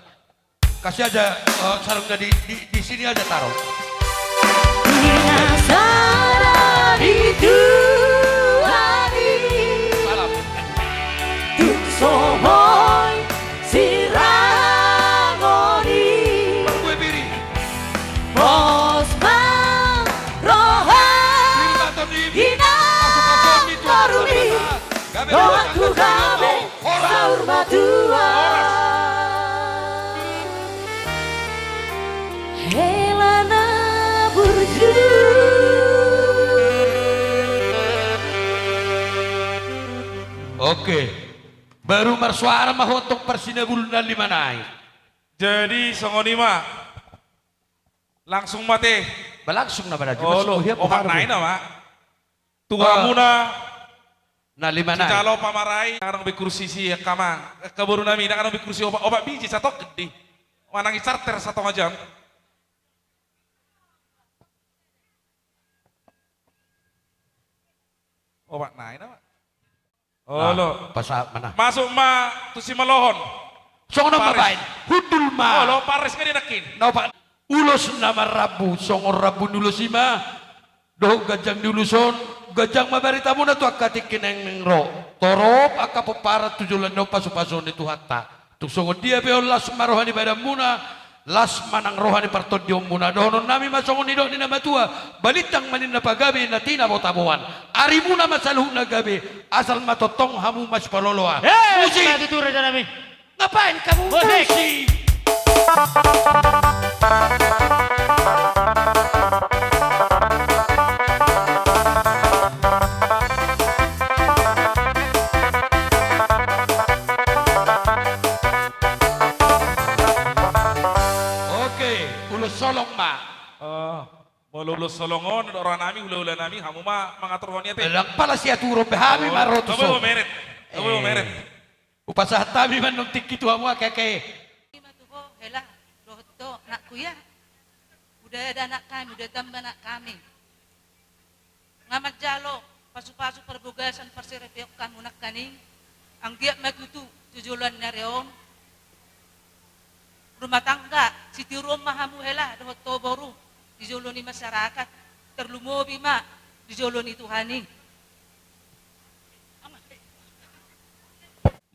Kasih aja, eh, sarungnya di, di, di sini aja taruh. Di na sada di tua ni. Salam. Tung so boi sirang on i. Pos ma roha. Di na toru ni. Dohot tu gabe saur matua. Hela na burju. Oke. Baru marsuara ma ho antong parsinabul na lima nai. Jadi songon i ma. Langsung ma te. Ba langsung nama na. Olo, obat nai nama. Tu hamuna. Na lima nai. Sijalo pamarai, ndang adong be kursi si angka amang, angka boru nami, ndang adong be kursi, obat, obat biji satongkin di. Manang i charter satonga jam. Obat nai nama. Olo. Pasa mana? Masuk ma tu simalohon. Songon on ma baen. Hundul ma. Olo, pares nga dia nangkin. Na opat. Ulos na marrambu, songon rambu ni ulos i ma. Dohot ganjang ni ulos on, ganjang ma baritamuna tu angka tingki naeng ro. Torop angka pomparan tu joloan on pasupasuon ni Tuhanta. Tung songon dia pe on las ma roha ni badanmuna, las ma nang roha ni partondionmuna. Dohonon nami ma songon nidok ni na matua, balintang ma ninna pagabe na tinabotaboan. Arimuna ma saluhutna gabe, asal ma tongtong hamu masipaloloan. Eh, musik. Ngapain kamu musik? Oke, ulos solong ma. Oh, molo ulos solong on, roha nami, hula-hula nami, hamu ma mangaturhon i ate. Ndang pala siaturon be hami ma ro tu son. Meret. Meret. Hupasahat hami ma annon tingki tu hamu angka ake. Ima tu ho hela dohot ho anakku ya. Udah ada anak kami, udah tambah anak kami. Nga manjalo pasu-pasu parbagason parsaripeon hamu nangkaning. Anggiat ma tutu tu joloan ni ari on rumah tangga sitiruon ma hamu hela dohot ho boru di jolo ni masyarakat, tarlumobi ma di jolo ni Tuhan i.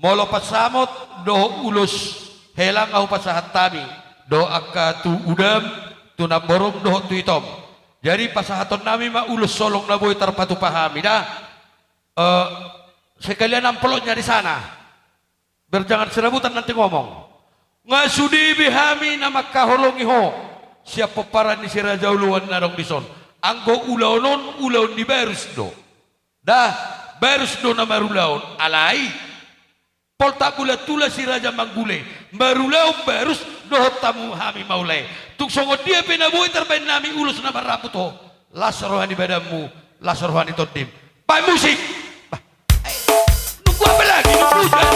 Molo pansamot dohot ulos hela nga hupasahat hami dohot angka tu udam, tu namborum dohot tu itom. Jadi pasahaton nami ma ulos solong na boi tarpatupa hami da. Eh, sekalian amplopnya di sana. Biar jangan serabutan nanti ngomong. Nga sude be hami na mangkaholongi ho sian pomparan ni si raja oloan na adong di son. Anggo ulaon on ulaon ni Barus do. Da, Barus do na marulaon, alai poltak bulan tula si raja manggule, marulaon Barus dohot hamu hami ma ulae. Tung songon dia pe na boi tarbaen nami ulos na marrambu tu ho, las roha ni badanmu, las roha ni tondim. Baen musik. Bah, eh, nunggu apa lagi? Nunggu hujan.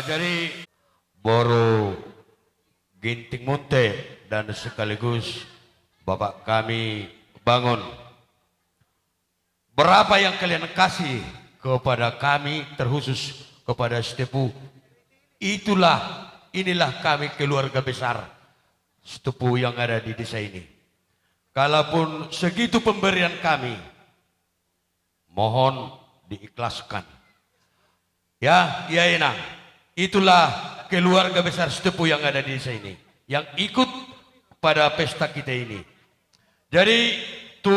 Jadi, boru Ginting Munte dan sekaligus Bapak kami Bangun. Berapa yang kalian kasih kepada kami, terkhusus kepada Sitepu, itulah, inilah kami keluarga besar Sitepu yang ada di desa ini. Kalaupun segitu pemberian kami, mohon diikhlaskan. Ya, ya, Inang. Itulah keluarga besar Sitepu yang ada di desa ini, yang ikut pada pesta kita ini. Jadi, tu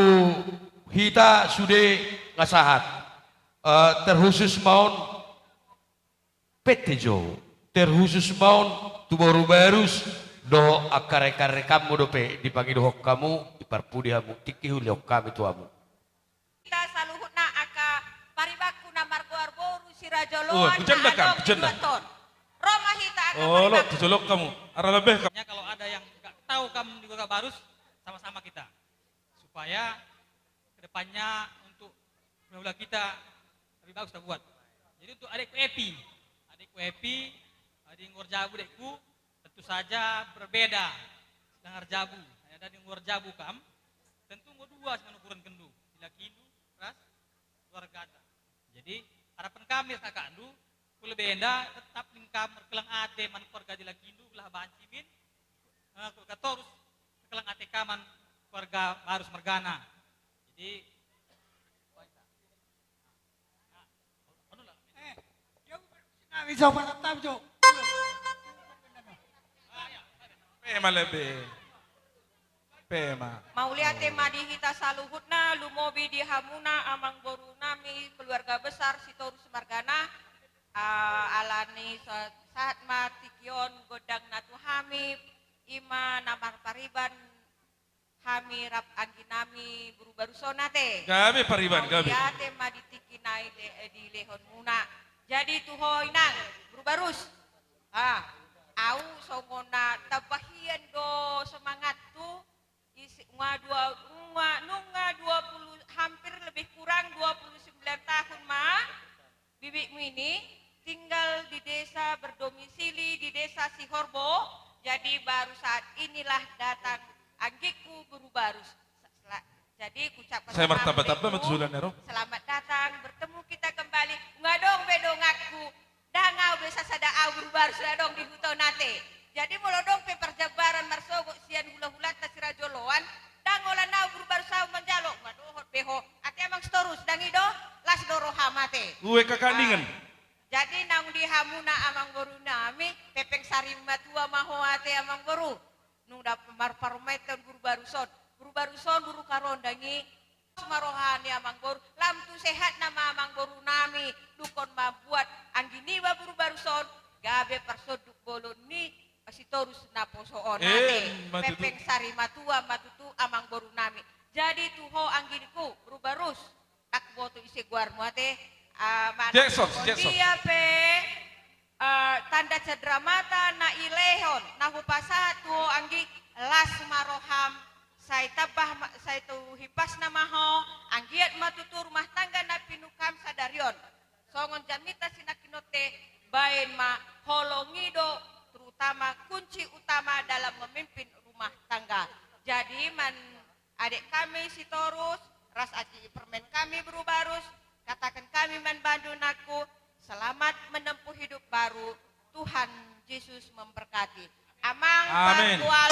hita sude nga sahat. Eh, terkhusus ma on, pete jo. Terkhusus ma on tu boru Barus dohot angka rekan-rekanmu dope, dipangidohon hamu, diparpudi hamu, tingki hulehon hami tu hamu. Hita saluhutna angka paribanku na margoar boru Siraja Oloan. Wah, hujan na dak, adong hujan di dak. Ro ma hita angka paribanku. Olo, tu jolok hamu. Arah lebih ka- Kalau ada yang nggak tahu kamu di Keluarga Barus, sama-sama kita. Supaya kedepannya untuk hula-hula kita lebih bagus kita buat. Jadi untuk adekku Epi, adekku Epi, adek Ngor Jabu adekku, tentu saja berbeda dengan Ngor Jabu. Hanya ada di Ngor Jabu kam, tentu Ngor dua si manukuran kendu, di Lakindu, ras keluarga. Jadi harapan kami kakak andu, kul benda tetap ningkam markelang ate man keluarga di Lakindu, lah banci min, eh, keluarga torus, markelang ate kaman keluarga Barus mergana. Jadi, eh, dia udah nami jawab tetap jo. Pe ma lebih. Pe ma. Mauliate ma di hita saluhutna, lumobi di hamuna amang boru nami, keluarga besar Sitorus mergana, ah, alani sa-, sahat ma tingki on gondang na tu hami, ima na marpariban hami rap anggi nami boru Barus on ate. Gabe pariban, gabe. Mauliate ma di tingki na i le-, dilehon muna. Jadi tu ho inang, boru Barus. Ah, au songon na tamba hian do semangatku, isi, nunga dua, nunga, nunga dua puluh, hampir lebih kurang dua puluh sembilan tahun ma bibikmu ini tinggal di desa, berdomisili di desa Sihorbo, jadi baru saat inilah datang anggikku boru Barus. Sel-, jadi kuucapkan selamat, selamat datang, bertemu kita kembali. Nunga adong be donganku, ndang au be sasada au boru Barus na adong di huta on ate. Jadi molo adong pe parjambaran marsogot sian hula-hulanta Siraja Oloan, ndang holan au boru Barus au manjalo, nunga dohot be ho. Ate amang Sitorus, ndang i do, las do roham ate. Ue kakak ningan. Ah. Jadi naung di hamuna amang boru nami, pepeng sari matua ma ho ate amang boru. Nunga dapot marparumaenhon boru Barus on. Boru Barus on, boru karondang i. Las ma roha ni amang boru, lam tu sehatna ma amang boru nami, dungkon mambuat anggi niba boru Barus on, gabe parsonduk bolon ni Sitorus naposo on ate. Eh, ma tutu. Pepeng sari matua ma tutu amang boru nami. Jadi tu ho anggingku, boru Barus, ndang huboto ise goarmu ate, ah, mana Jackson, Jackson. Dia pe, eh, tanda cendramata na ilehon, na hupasahat tu ho anggi, las ma roham, sai tambah ma, sai tu hipasna ma ho, anggiat ma tutu rumah tangga na pinungkam sadari on. Songon jamita sinangkin on ate, baen ma holong i do, terutama kunci utama dalam memimpin rumah tangga. Jadi man adek kami Sitorus, ras aji permen kami boru Barus, katakan kami man bandunanku, selamat menempuh hidup baru, Tuhan Yesus memberkati. Amang, amin. Partual.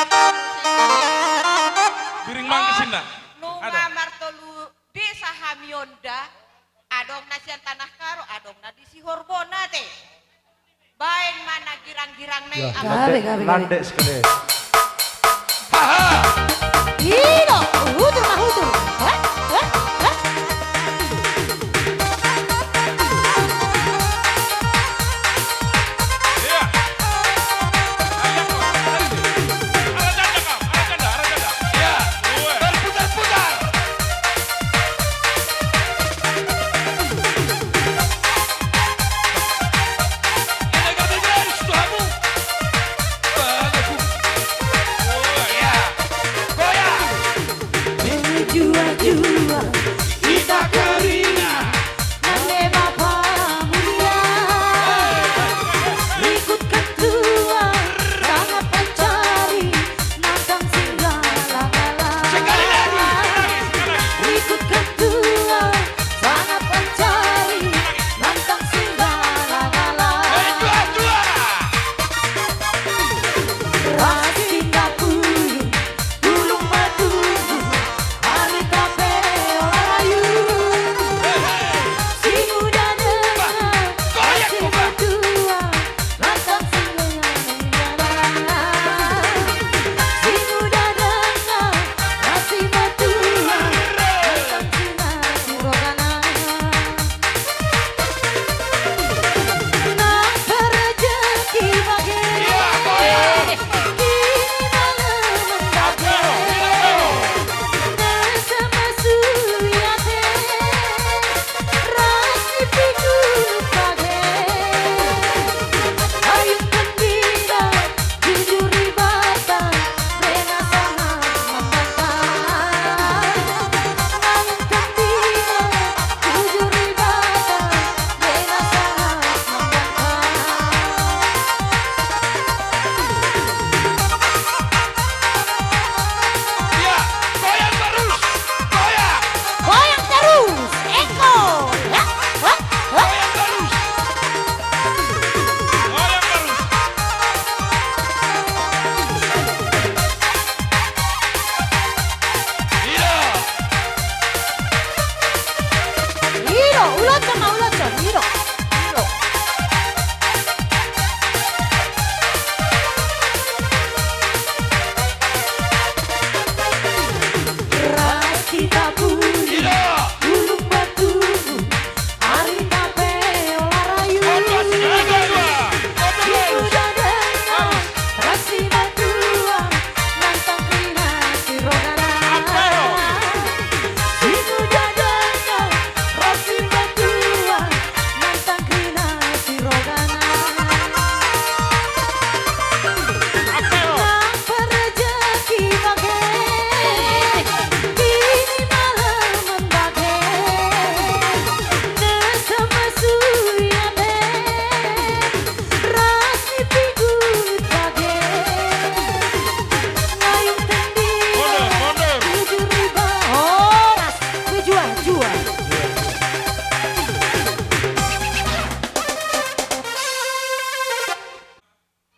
Biring mangkis inda. Nunga martolu desa hami on da, adong na sian Tanah Karo, adong na di Sihorbo on ate. Baen ma na girang-girang na i. Ya, gabe, gabe, gabe. Landek sekali. Haha. Ino, hutur ma hutur. Hah? Hah? Hah? Iya. Arah janda, Kak. Arah janda, arah janda. Iya. Berputar-putar.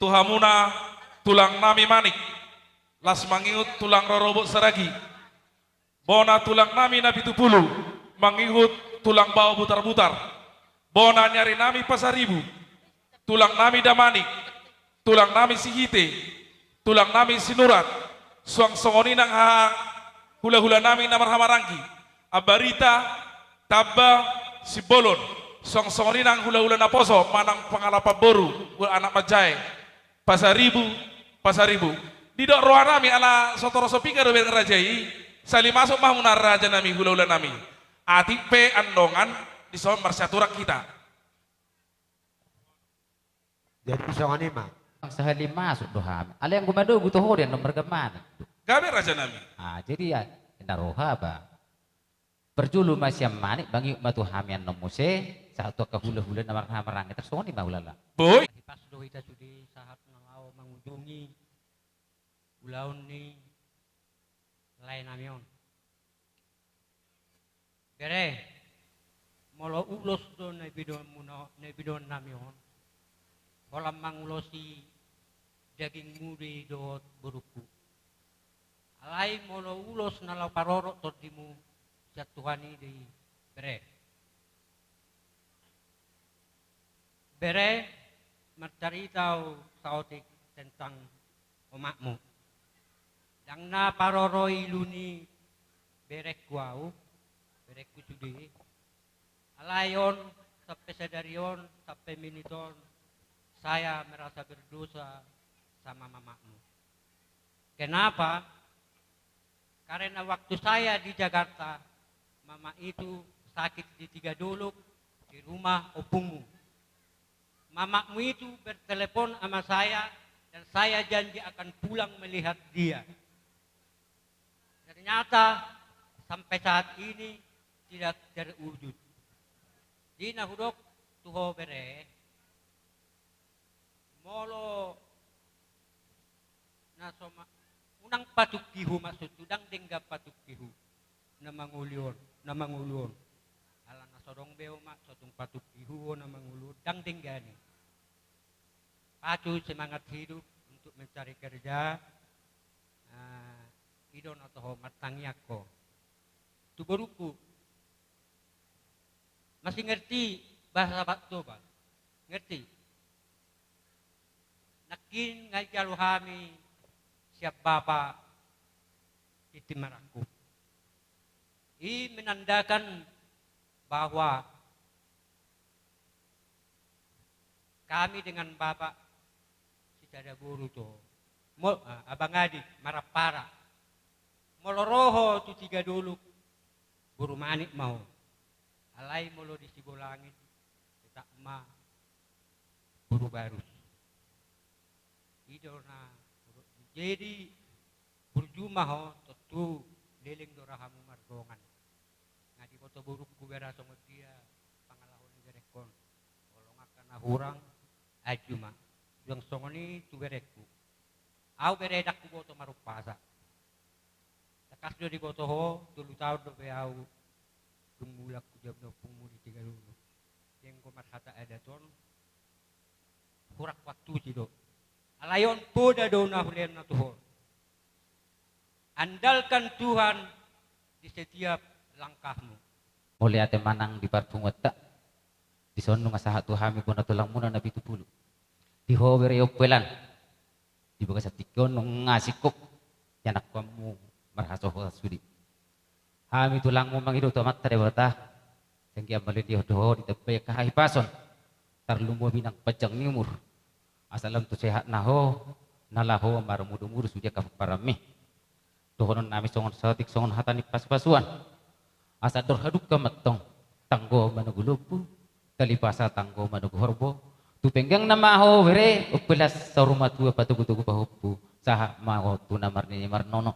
Tu hamuna tulang nami Manik, las mangihut tulang rorobot Saragi. Bona tulang nami Napitupulu, mangihut tulang bao butar-butar. Bona ni ari nami Pasaribu, tulang nami Damanik, tulang nami Sihite, tulang nami Sinurat, suang songon i nang hahang hula-hula nami na marhahamaranggi, Ambarita, Tamba, Simbolon, suang songon i nang hula-hula naposo manang pangalapan boru, anak manjae. Pasaribu, Pasaribu. Didok roha nami ala so torop so piga do baen raja i, sali masuk ma hamuna raja nami, hula-hula nami. Atik pe andongan dison marsiaturan hita. Jadi songon i ma. Sahali masuk do hami. Alai anggo madomu tu ho do annon marga Manik. Gabe raja nami. Ah, jadi ya, na roha ba. Parjolo ma sian Manik, mangihut ma tu hami annon muse, sahat tu angka hula-hula na marhahamaranggi, tarsongon i ma hulala. Boi. Hipas do hita sude sahat na laho mangujungi ulaon ni lae nami on. Bere, molo ulos do na binoan muna, na binoan nami on, holan mangulosi dagingmu do i dohot borungku. Alai molo ulos na laho parorot tondimu, sian Tuhan i do i, bere. Bere, marcarita au saotik tentang omakmu. Ndang na parorot ilu ni berengku au, berengku sude. Alai on, sampe sadari on, sampe menit on, saya merasa berdosa sama mamakmu. Kenapa? Karena waktu saya di Jakarta, mamak itu sakit di Tigadolok, di rumah opungmu. Mamakmu itu bertelepon sama saya, dan saya janji akan pulang melihat dia. Ternyata sampai saat ini tidak terwujud. Di na hudok tu ho bere, molo na so ma-, unang patungki ho maksudhu, ndang denggan patungki ho na mangolu on, na mangolu on. Ala na so adong be omak, so tung patungki ho na mangolu on, ndang denggan i. Pacu semangat hidup untuk mencari kerja, ah, i do na toho martangiang ho. Tu borungku, masih ngerti bahasa Pak Toba? Ngerti? Nangkin nga dijalo hami sian bapa tintin marangkup. I menandakan bahwa kami dengan bapa sisada boru do. Mo-, ah, abang adik, marampara. Molo ro ho tu Tigadolok, boru Manik ma ho. Alai molo di Sibolangit, tetap ma boru Barus. I do na, jadi burju ma ho, tontu leleng do rohamu mardongan. Nga diboto borungku bere songon dia pangalaho ni berengkon. Molo nga angka na hurang, anju ma. Suang songon i tu berengku. Au bere ndang huboto marumpasa. Tangkas do diboto ho, tolu taon dope au dung mulak hujalo ni opungmu di Tigadolok. Denggo marhata adat on, hurang huantusi do. Alai on poda do na hulehon na tu ho. Andalkan Tuhan di setiap langkahmu. Mauliate ma nang di parpunguanta. Dison nunga sahat tu hami bona tulangmuna Napitupulu. Di ho bere Ompu Elan. Di bagasan tingki on nunga singkop ianakkonmu marhasohotan sude. Hami tulangmu mangido tu Amanta Debata, sai anggiat mangaliat do ho ditambai angka hahipason, tarlumobi nang panjang ni umur. Asa lam tu sehat na ho, na laho marmudumudu sude angka pomparanmi. Dohonon nami songon saotik songon hata ni pasupasuan. Asa andor hadungka ma antong, tanggo manogu lombu, talipasa tanggo manogu horbo. Tu pengganna ma ho bere, Ompu Elan, saur matua patogutogu pahompu, sahat ma ho tu na marnini marnono.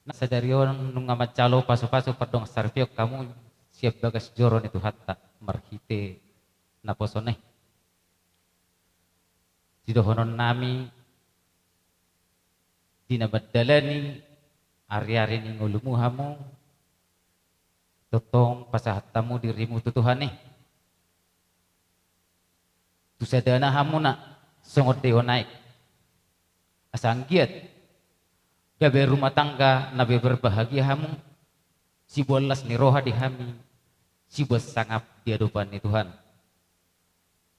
Na sadari on nunga manjalo pasupasu pardongansaripeon hamu sian bagas joro ni Tuhanta marhite naposona i. Di dohonon nami, di na mandalani ariari ni ngolumu hamu, tongtong pasahat hamu dirimu tu Tuhan i. Tu sadana hamuna songon dewa na i, Asa anggiat gabe rumah tangga na be berbahagia hamu, siboan las ni roha di hami, siboan sangap di adopan ni Tuhan.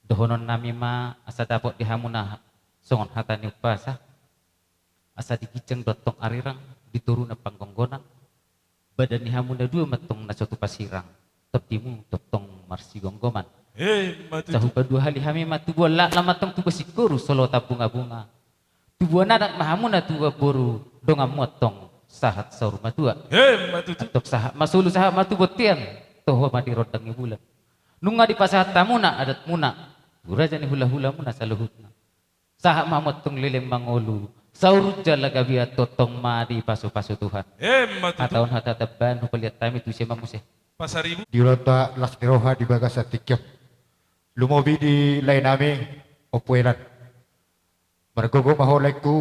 Dohononnami ma asa dapot di hamuna songon hata ni umpasa, asa di ginjang do tong arirang, di toru na panggonggonan, badan ni hamu na dua ma tong na so tupa sirang, tondimu tongtong marsigomgoman. Emma tutu. Asa hupadua hali hami ma tubuan laklak ma tong tubuan singkoru so lotan bungabunga. Tubuan anak ma hamuna tubuan boru, donganmu antong sahat saur matua. Emma tutu. Antong sahat ma solu sahat ma tu bontean, toho ma di rondang ni bulan. Nunga dipasahat hamuna adatmuna tu raja ni hulahulamuna saluhutna. Sahat ma hamu antong leleng mangolu, saur jala gabe antong ma dipasupasu Tuhan. Emma tutu. Hata on hata tambaan, hupaliat hami tu ise ma muse. Pasaribu. Di ulaonta las ni roha di bagasan tingki on, lumobi di laenami Ompu Elan. Margogo ma ho laengku,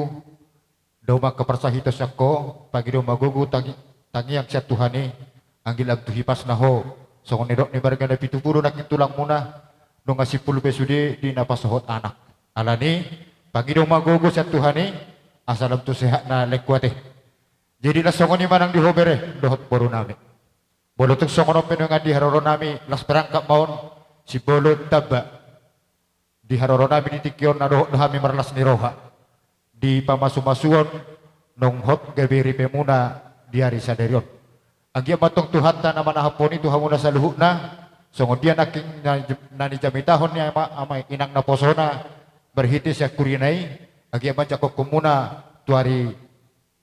dao ma angka parsahiton sian ho, pangido ma gogo tangi-, tangiang sian Tuhan i, anggiat lam tu hipasna ho, songon nidok ni marga Napitupulu nangkin tulangmuna, nunga simpul be sude di na pasohot anak. Alani, pangido ma gogo sian Tuhan i, asa lam tu sehatna laengku ate. Jadi las songon i ma nang di ho bere, dohot borunami. Molo tung songon on pe nuaeng di haroronami, las perangkat ma on, simbolo tamba. Di haroronami di tingki on na dohot do hami marlas ni roha di pamasumasuon naung hot gabe ripemuna di ari sadari on. Anggiat ma antong Tuhanta na manahaphon i tu hamuna saluhutna, songon dia nangkin na, na nijamitahon ni ama, ama inang naposona marhite sian hurina i, anggiat ma jangkon hamuna tu ari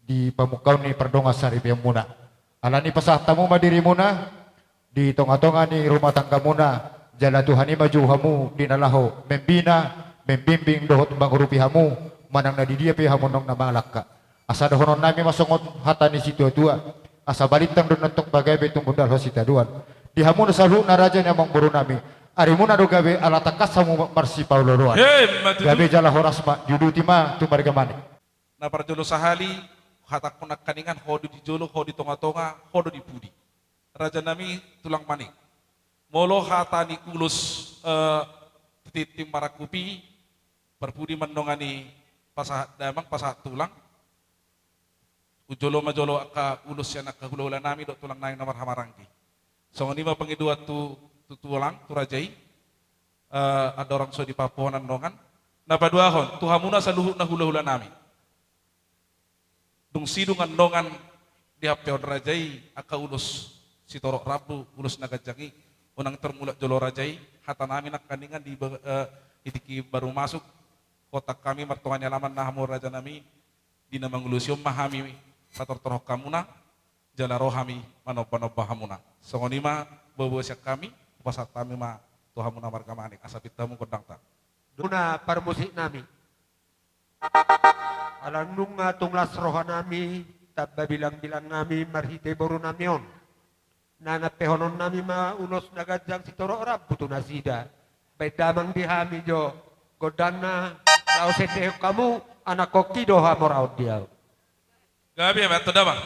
di pamungkaon ni pardongan saripeonmuna. Alani pasahat hamu ma dirimuna di tongatonga ni rumah tanggamuna, jala Tuhan i ma jou hamu di na laho membina, membimbing dohot mangurupi hamu, manang na di dia pe hamu naung na mangalangka. Asa dohononnami ma songon hata ni situatua, asa balintang do antong pagabe, tumundalhon sitadoan. Di hamuna saluhutna raja ni amangborunami, arimuna do gabe ala tangkas hamu marsipaolooloan. Emma tutu. Gabe jala horas ma, diuduti ma tu marga Manik. Na parjolo sahali, hatangku nangkaningan, ho do di jolo, ho di tongatonga, ho do di pudi. Rajanami tulang Manik. Molo hata ni ulos, eh, tintin marangkup i, parpudi ma nangkaningan i pasahat damang, pasahat tulang. Hujolo ma jolo angka ulos sian angka hulahulanami dohot tulangnami na marhahamaranggi. Songon i ma pangidoan tu, tu tulang, tu raja i, eh, andorang so dipapohon dongan. Na paduahon, tu hamuna saluhutna hulahulanami. Dung sidung dongan di hape on raja i, angka ulos sitorop rambu, ulos na ganjang i, unang tarmulak jolo raja i, hatanami nangkaningan di ba-, eh, di tingki baru masuk, hotang hami martonga ni alaman na hamu rajanami, di na mangulosi on ma hami patortorhon hamuna, jala ro hami manombanomba hamuna. Songon i ma boaboa sian hami, hupasahat hami ma tu hamuna marga Manik, asa pinta hamu gondangta. Muna parmusiknami. Ala nunga tung las rohanami, tamba bilangbilangnami marhite borunami on. Na nampehononnami ma ulos na ganjang sitorop rambu tu nasida. Baen damang di hami jo gondangna, laos endehon hamu, anakhonhi do hamoraon di ahu. Gabe ma antong damang.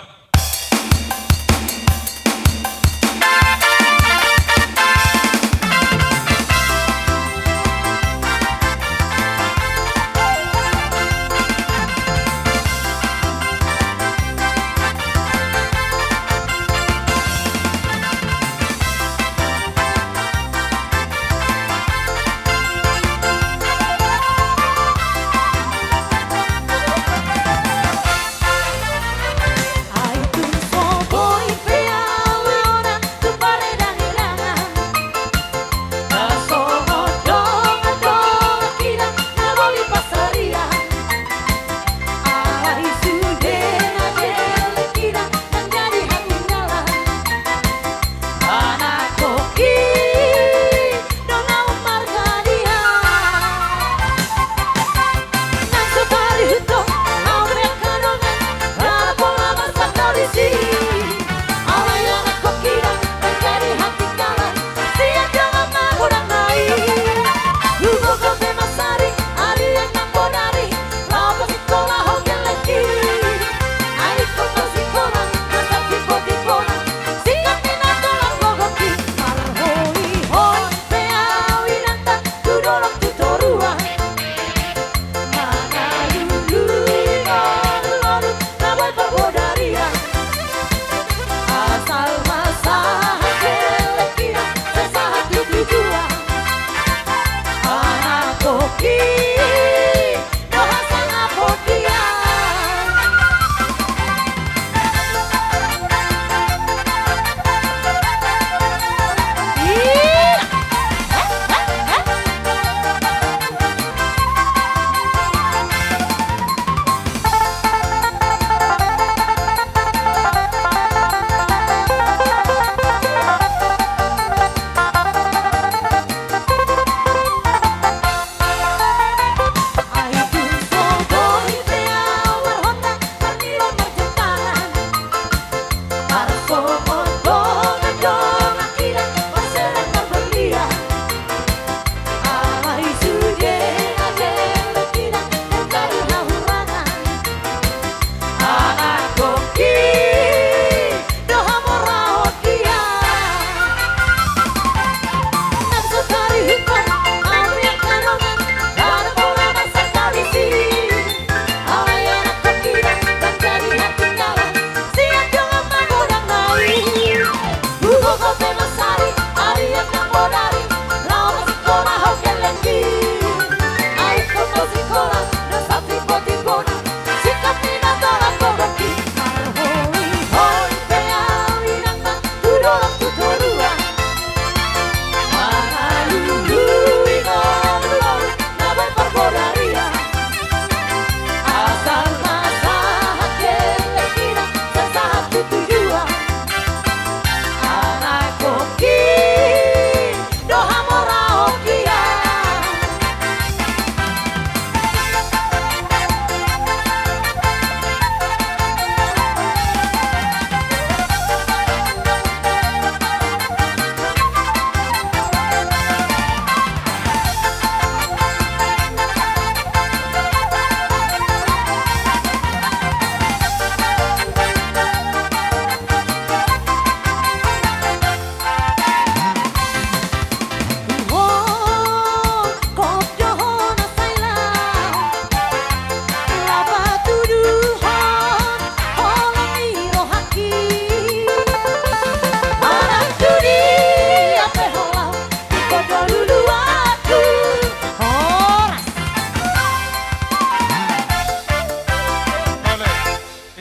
Horas.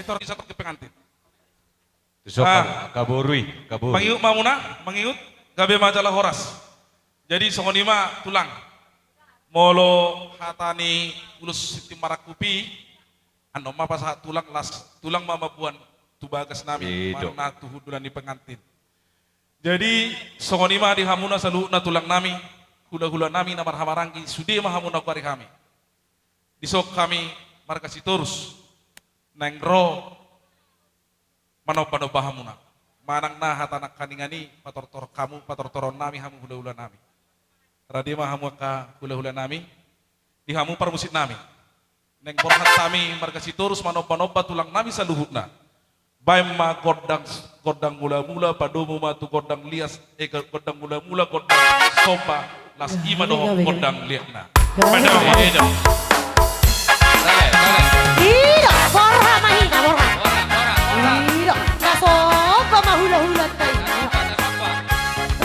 Tor di sator ke pengantin. Tuson, ah, kaborui, kaborui. Mangihut ma hamuna, mangihut, gabe ma jala horas. Jadi songon i ma tulang. Molo hata ni ulos sintin marangkup i, annon ma pasahat tulang las, tulang ma mamboan tu bagas nami, i do, manang na tu hundulan ni pengantin. Jadi songon i ma di hamuna saluhutna tulang nami, hula-hula nami na marhahamaranggi, sude ma hamu na huari hami. Dison hami marga Sitorus naeng ro manomba-nomba hamuna. Manang na hata nangkiningan i patortor hamu, patortoron nami hamu hula-hula nami. Rade ma hamu angka hula-hula nami, di hamu parmusik nami. Naeng borhat hami marga Sitorus manomba-nomba tulang nami saluhutna. Baen ma gondang, gondang mula-mula, padomu ma tu gondang lias, eh, gondang mula-mula, gondang somba, las i ma dohot gondang liatna. Gabe. Padomu ma. I do. Dale, dale. I do, borhat ma hita, borhat. Borhat, borhat, borhat. I do, na somba ma hula-hula ta i. Na somba, na somba.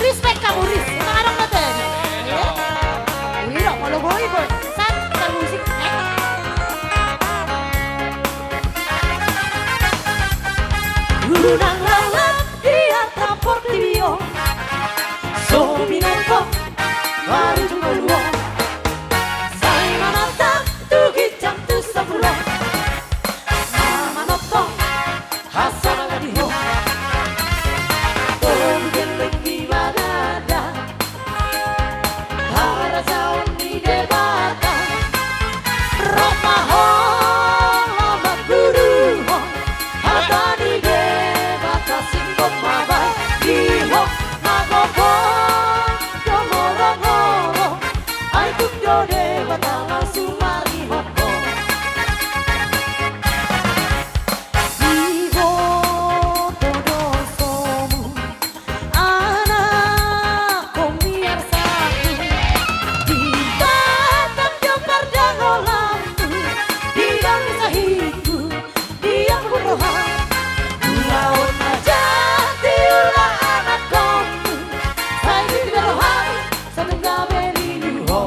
Respect hamu, ris. Unang adong na tadi. I do. I do, molo boi, boi. Sat, musik. Eh. Unang lalap di atas portibi on, so binoto baru jumolo. Sai manata tu ginjang tu sapulo. Manoto. Hasonang di ho. Tolu gelleng di bagada. Harajaon ni Debata. Ro ma ho, ho ma guru ho. Hata ni Debata singkop ma baen di ho. Magogo do moro-moro. Ai tung do Debata langsung marihot ho. Diboto do somu anakku miarsaku, di Batam do pardagolanku, di bangsa hingku, di ampun roha. Ulaon na jati ula anakkonku, sai di roha, satung gabe lilu ho.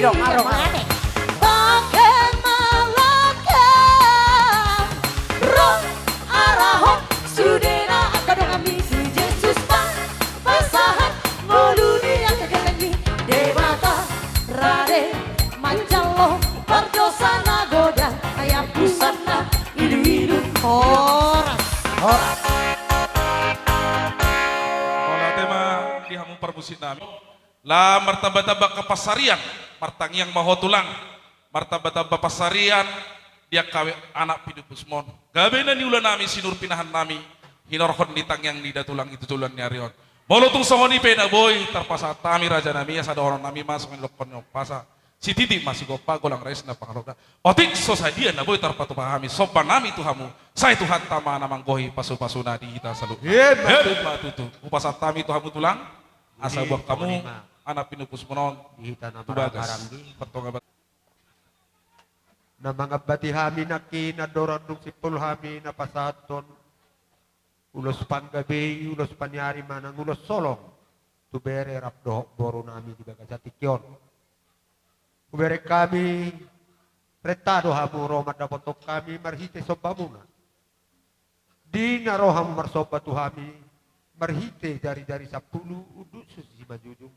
Dong, adong, adong. Bangke malangkang, ro arahon, sudena angka donganmi tu Jesus ma pasahat, ngolu ni angka gellengmi, Debata rade manjalo pardosa na godang, ai ampusanna iluilu. Horas. Horas. Mauliate ma di hamu parmusik nami. Laos martambatamba angka pansarian, martangiang ma ho tulang, martambatamba pansarian di angka anak pinupusmon. Gabe na niula nami sinur pinahan nami, hinorhon ni tangiang ni da tulang i tu joloan ni ari on. Molo tung songon i pe na boi tarpasahat hami raja nami, asa dohonon nami ma songon i dohonon ni umpasa: Sititi ma sigompa, golang rais na pangaroda. Otik so sadia na boi tarpatupa hami somba nami tu hamu, sai Tuhanta ma na manggohi pasupasuna di hita saluhutna. Emma tutu. Emma tutu. Hupasahat hami tu hamu tulang, asa boan hamu anak pinupusmon on di hita na marhahamaranggi. Na mangambati hami nangkin andorang dung simpul hami na pasahathon ulos panggabei, ulos paniari manang ulos holong tu bere rap dohot boru nami di bagasan tingki on. Hubereng hami, renta do hamu ro mandapothon hami marhite sombamuna. Di na ro hamu marsomba tu hami marhite jarijari sampulu, unduk susi simanjujung,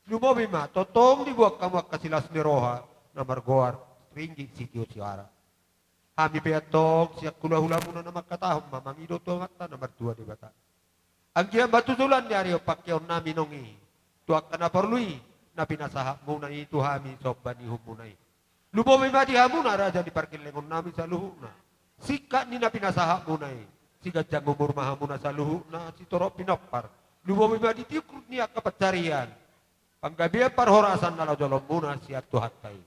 lumobi ma tongtong diboan hamu angka silas ni roha na margoar ringgit sitio soara. Hami pe antong sian hulahulamuna na mangkatahon ma mangido tu Amanta na martua Debata. Anggiat ma tu joloan ni ari on pangkeon nami nang i tu angka na porlu i na pinasahatmuna i tu hami somba ni uhumuna i. Lumobi ma di hamuna raja ni pargellengon nami saluhutna. Singkat ni na pinasahatmuna i, siganjang umur ma hamuna saluhutna sitorop pinompar. Lumobi ma di tingki ni angka pansarian, panggabean, parhorasan na laho jolomuna sian Tuhanta i.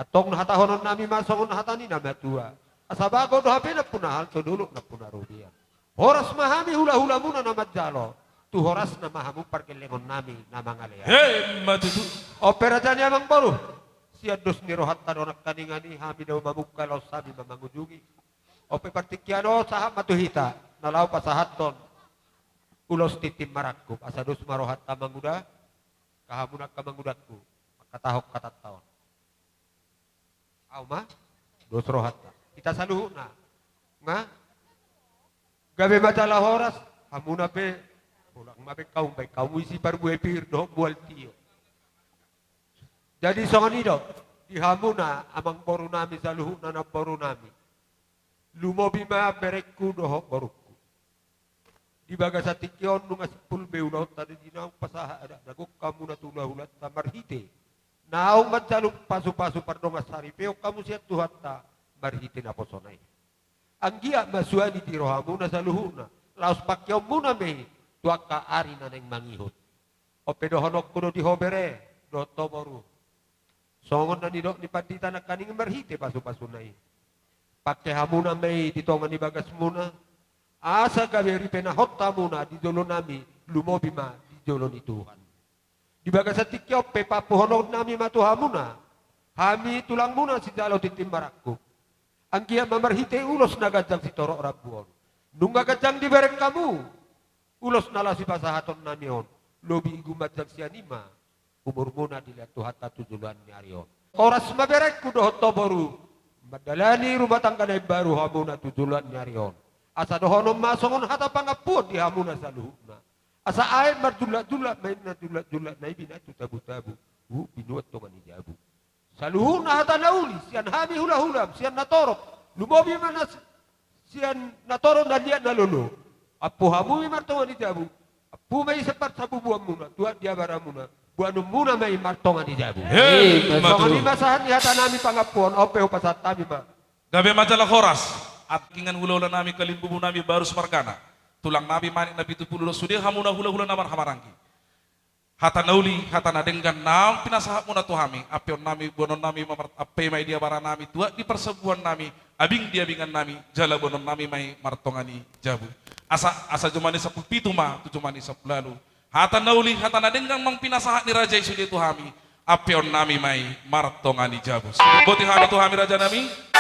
Antong hatahonon nami ma songon hata ni na matua: Asa bagot do hape nampuna hal, so dolok nampuna robean. Horas ma hami hulahulamuna na manjalo, tu horasna ma hamu pargellengon nami na mangalean. Emma tutu. On pe raja ni amangboru, sian dos ni rohanta do nangkaningan i hami do mamungka, laos hami ma mangujungi. On pe partingkian on sahat ma tu hita na laho pasahathon ulos tintin marangkup, asa dos ma rohanta manguda, angka hamu na angka mangudangku, mangkatahon hatanta on. Ahu ma, dos rohanta. Hita saluhutna. Nga? Gabe ma jala horas, hamuna pe. Holan ma baen hamu, baen hamu isi parbue pir dohot mual tio. Jadi songon i do, di hamuna amangboru nami saluhutna, namboru nami. Lumobi ma berengku dohot borungku. Di bagasan tingki on nunga simpul be ulaonta di naung pasahat adat na gok hamuna tu hulahulanta marhite naung manjalo pasupasu pardongansaripeon hamu sian Tuhanta marhite naposona i. Anggiat ma suani di rohamuna saluhutna, laos pangkeonmuna ma i tu angka ari na naeng mangihut. On pe dohononku do di ho bere dohot ho boru, songon na nidok ni pandita nangkaning marhite pasupasuna i: Pangke hamuna ma i di tonga ni bagasmuna, asa gabe ripenahon hamuna di jolo nami, lumobi ma di jolo ni Tuhan. Di bagasan tingki on pe paampuhonon nami ma tu hamuna, hami tulangmuna sijalo tintin marangkup. Anggiat ma marhite ulos na ganjang sitorop rambu on, nunga ganjang dibereng hamu ulos na laho sipasahaton nami on, lobi gumanjang sian i ma umurmuna dilehon Tuhanta tu joloan ni ari on. Horas ma berengku dohot ho boru, mandalani rumah tangga na imbaru hamuna tu joloan ni ari on. Asa dohonon ma songon hata pangampuon di hamuna saluhutna: Asa aek marjulakjulak ma inna, julakjulak na i binaen tu tabutabu, huhut binuat tonga ni jabu. Saluhutna hata na uli sian hami hulahulam, sian natorop, lumobi ma na si-, sian natorop na liat na lolo. Ampu hamu ma i martonga ni jabu, ampu ma i sian parsabubuanmuna, tuat di abaramuna, boanonmuna ma i martonga ni jabu. Emma tutu. Songon i ma sahat ni hata nami pangampuon, on pe hupasahat hami ma. Gabe ma jala horas. Angka inganan hulahula nami, kalimbubu nami Barus margana, tulang nami Manik na pitu pulu dohot sude hamuna hulahula na marhahamaranggi. Hata na uli, hata na denggan naung pinasahatmuna tu hami, ampeon nami, boanon nami ma mar-, ampe ma i di abara nami, tuat di parsabubuan nami, abing di abingan nami, jala boanon nami ma i martonga ni jabu. Asa, asa jumadi sampulu pitu ma tu jumadi sampulu ualu. Hata na uli, hata na denggan naung pinasahat ni raja i sude tu hami, ampeon nami ma i martonga ni jabu. Boti hami tu hami raja nami.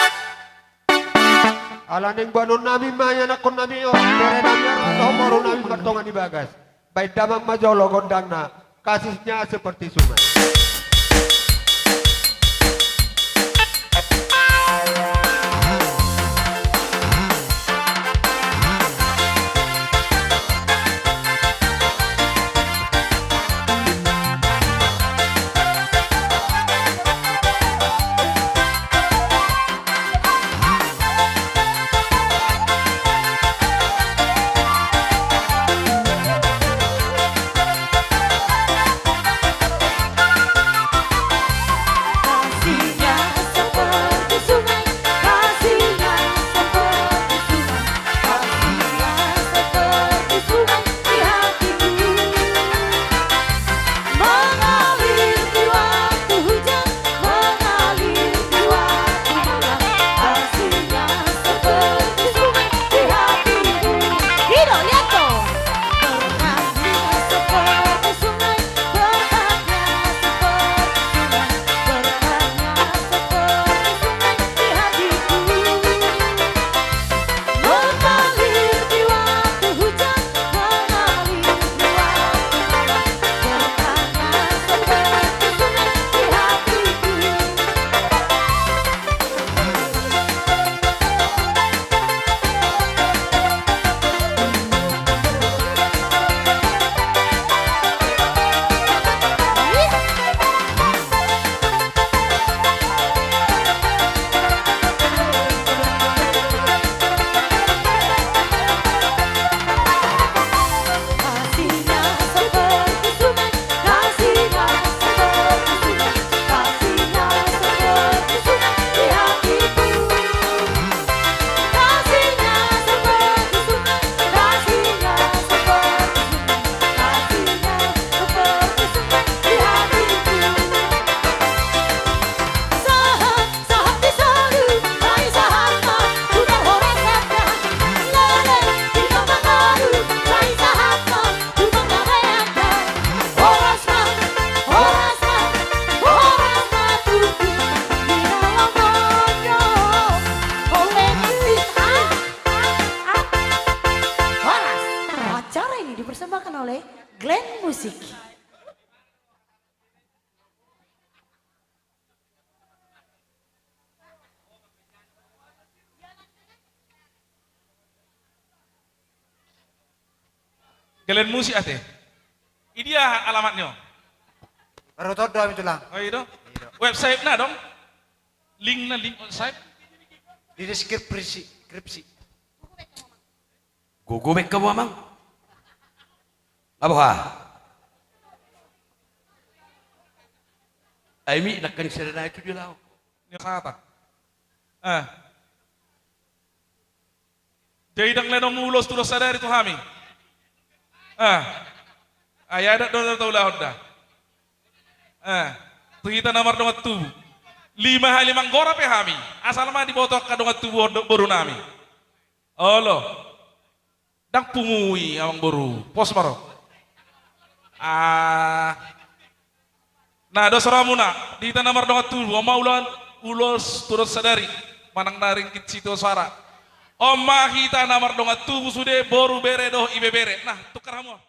Ala naeng boanon nami ma i anakkon nami on, bere nami on dohot boru nami martonga ni bagas. Baen damang ma jolo gondangna, kasihnya seperti sungai. Kalian musik ate. Idia alamatnya. Baru todo kami tulang. Oh, iya dong. Website na dong. Link na, link website. Di deskripsi, deskripsi. Gogo bek kamu amang. Apa ha? Ai mi nakkan sada na itu dia lau. Ni kata. Ah. Jadi dang ledong ulos tu dosa dari tu hami. Ah. Ai adat do taulahon da. Ah. Tu hita na mardongan tubu. Lima hali manggora pe hami. Asal ma diboto angka dongan tubu on dohot boru nami. Olo. Dang pungu i amang boru. Pos ma ro. Ah. Na dos rohamuna di hita na mardongan tubu, on ma ulaon ulos tu dosa dari. Manang na ringgit sitio suara. On ma hita na mardongan tubu sude boru bere dohot ibebere. Nah, tukar hamu.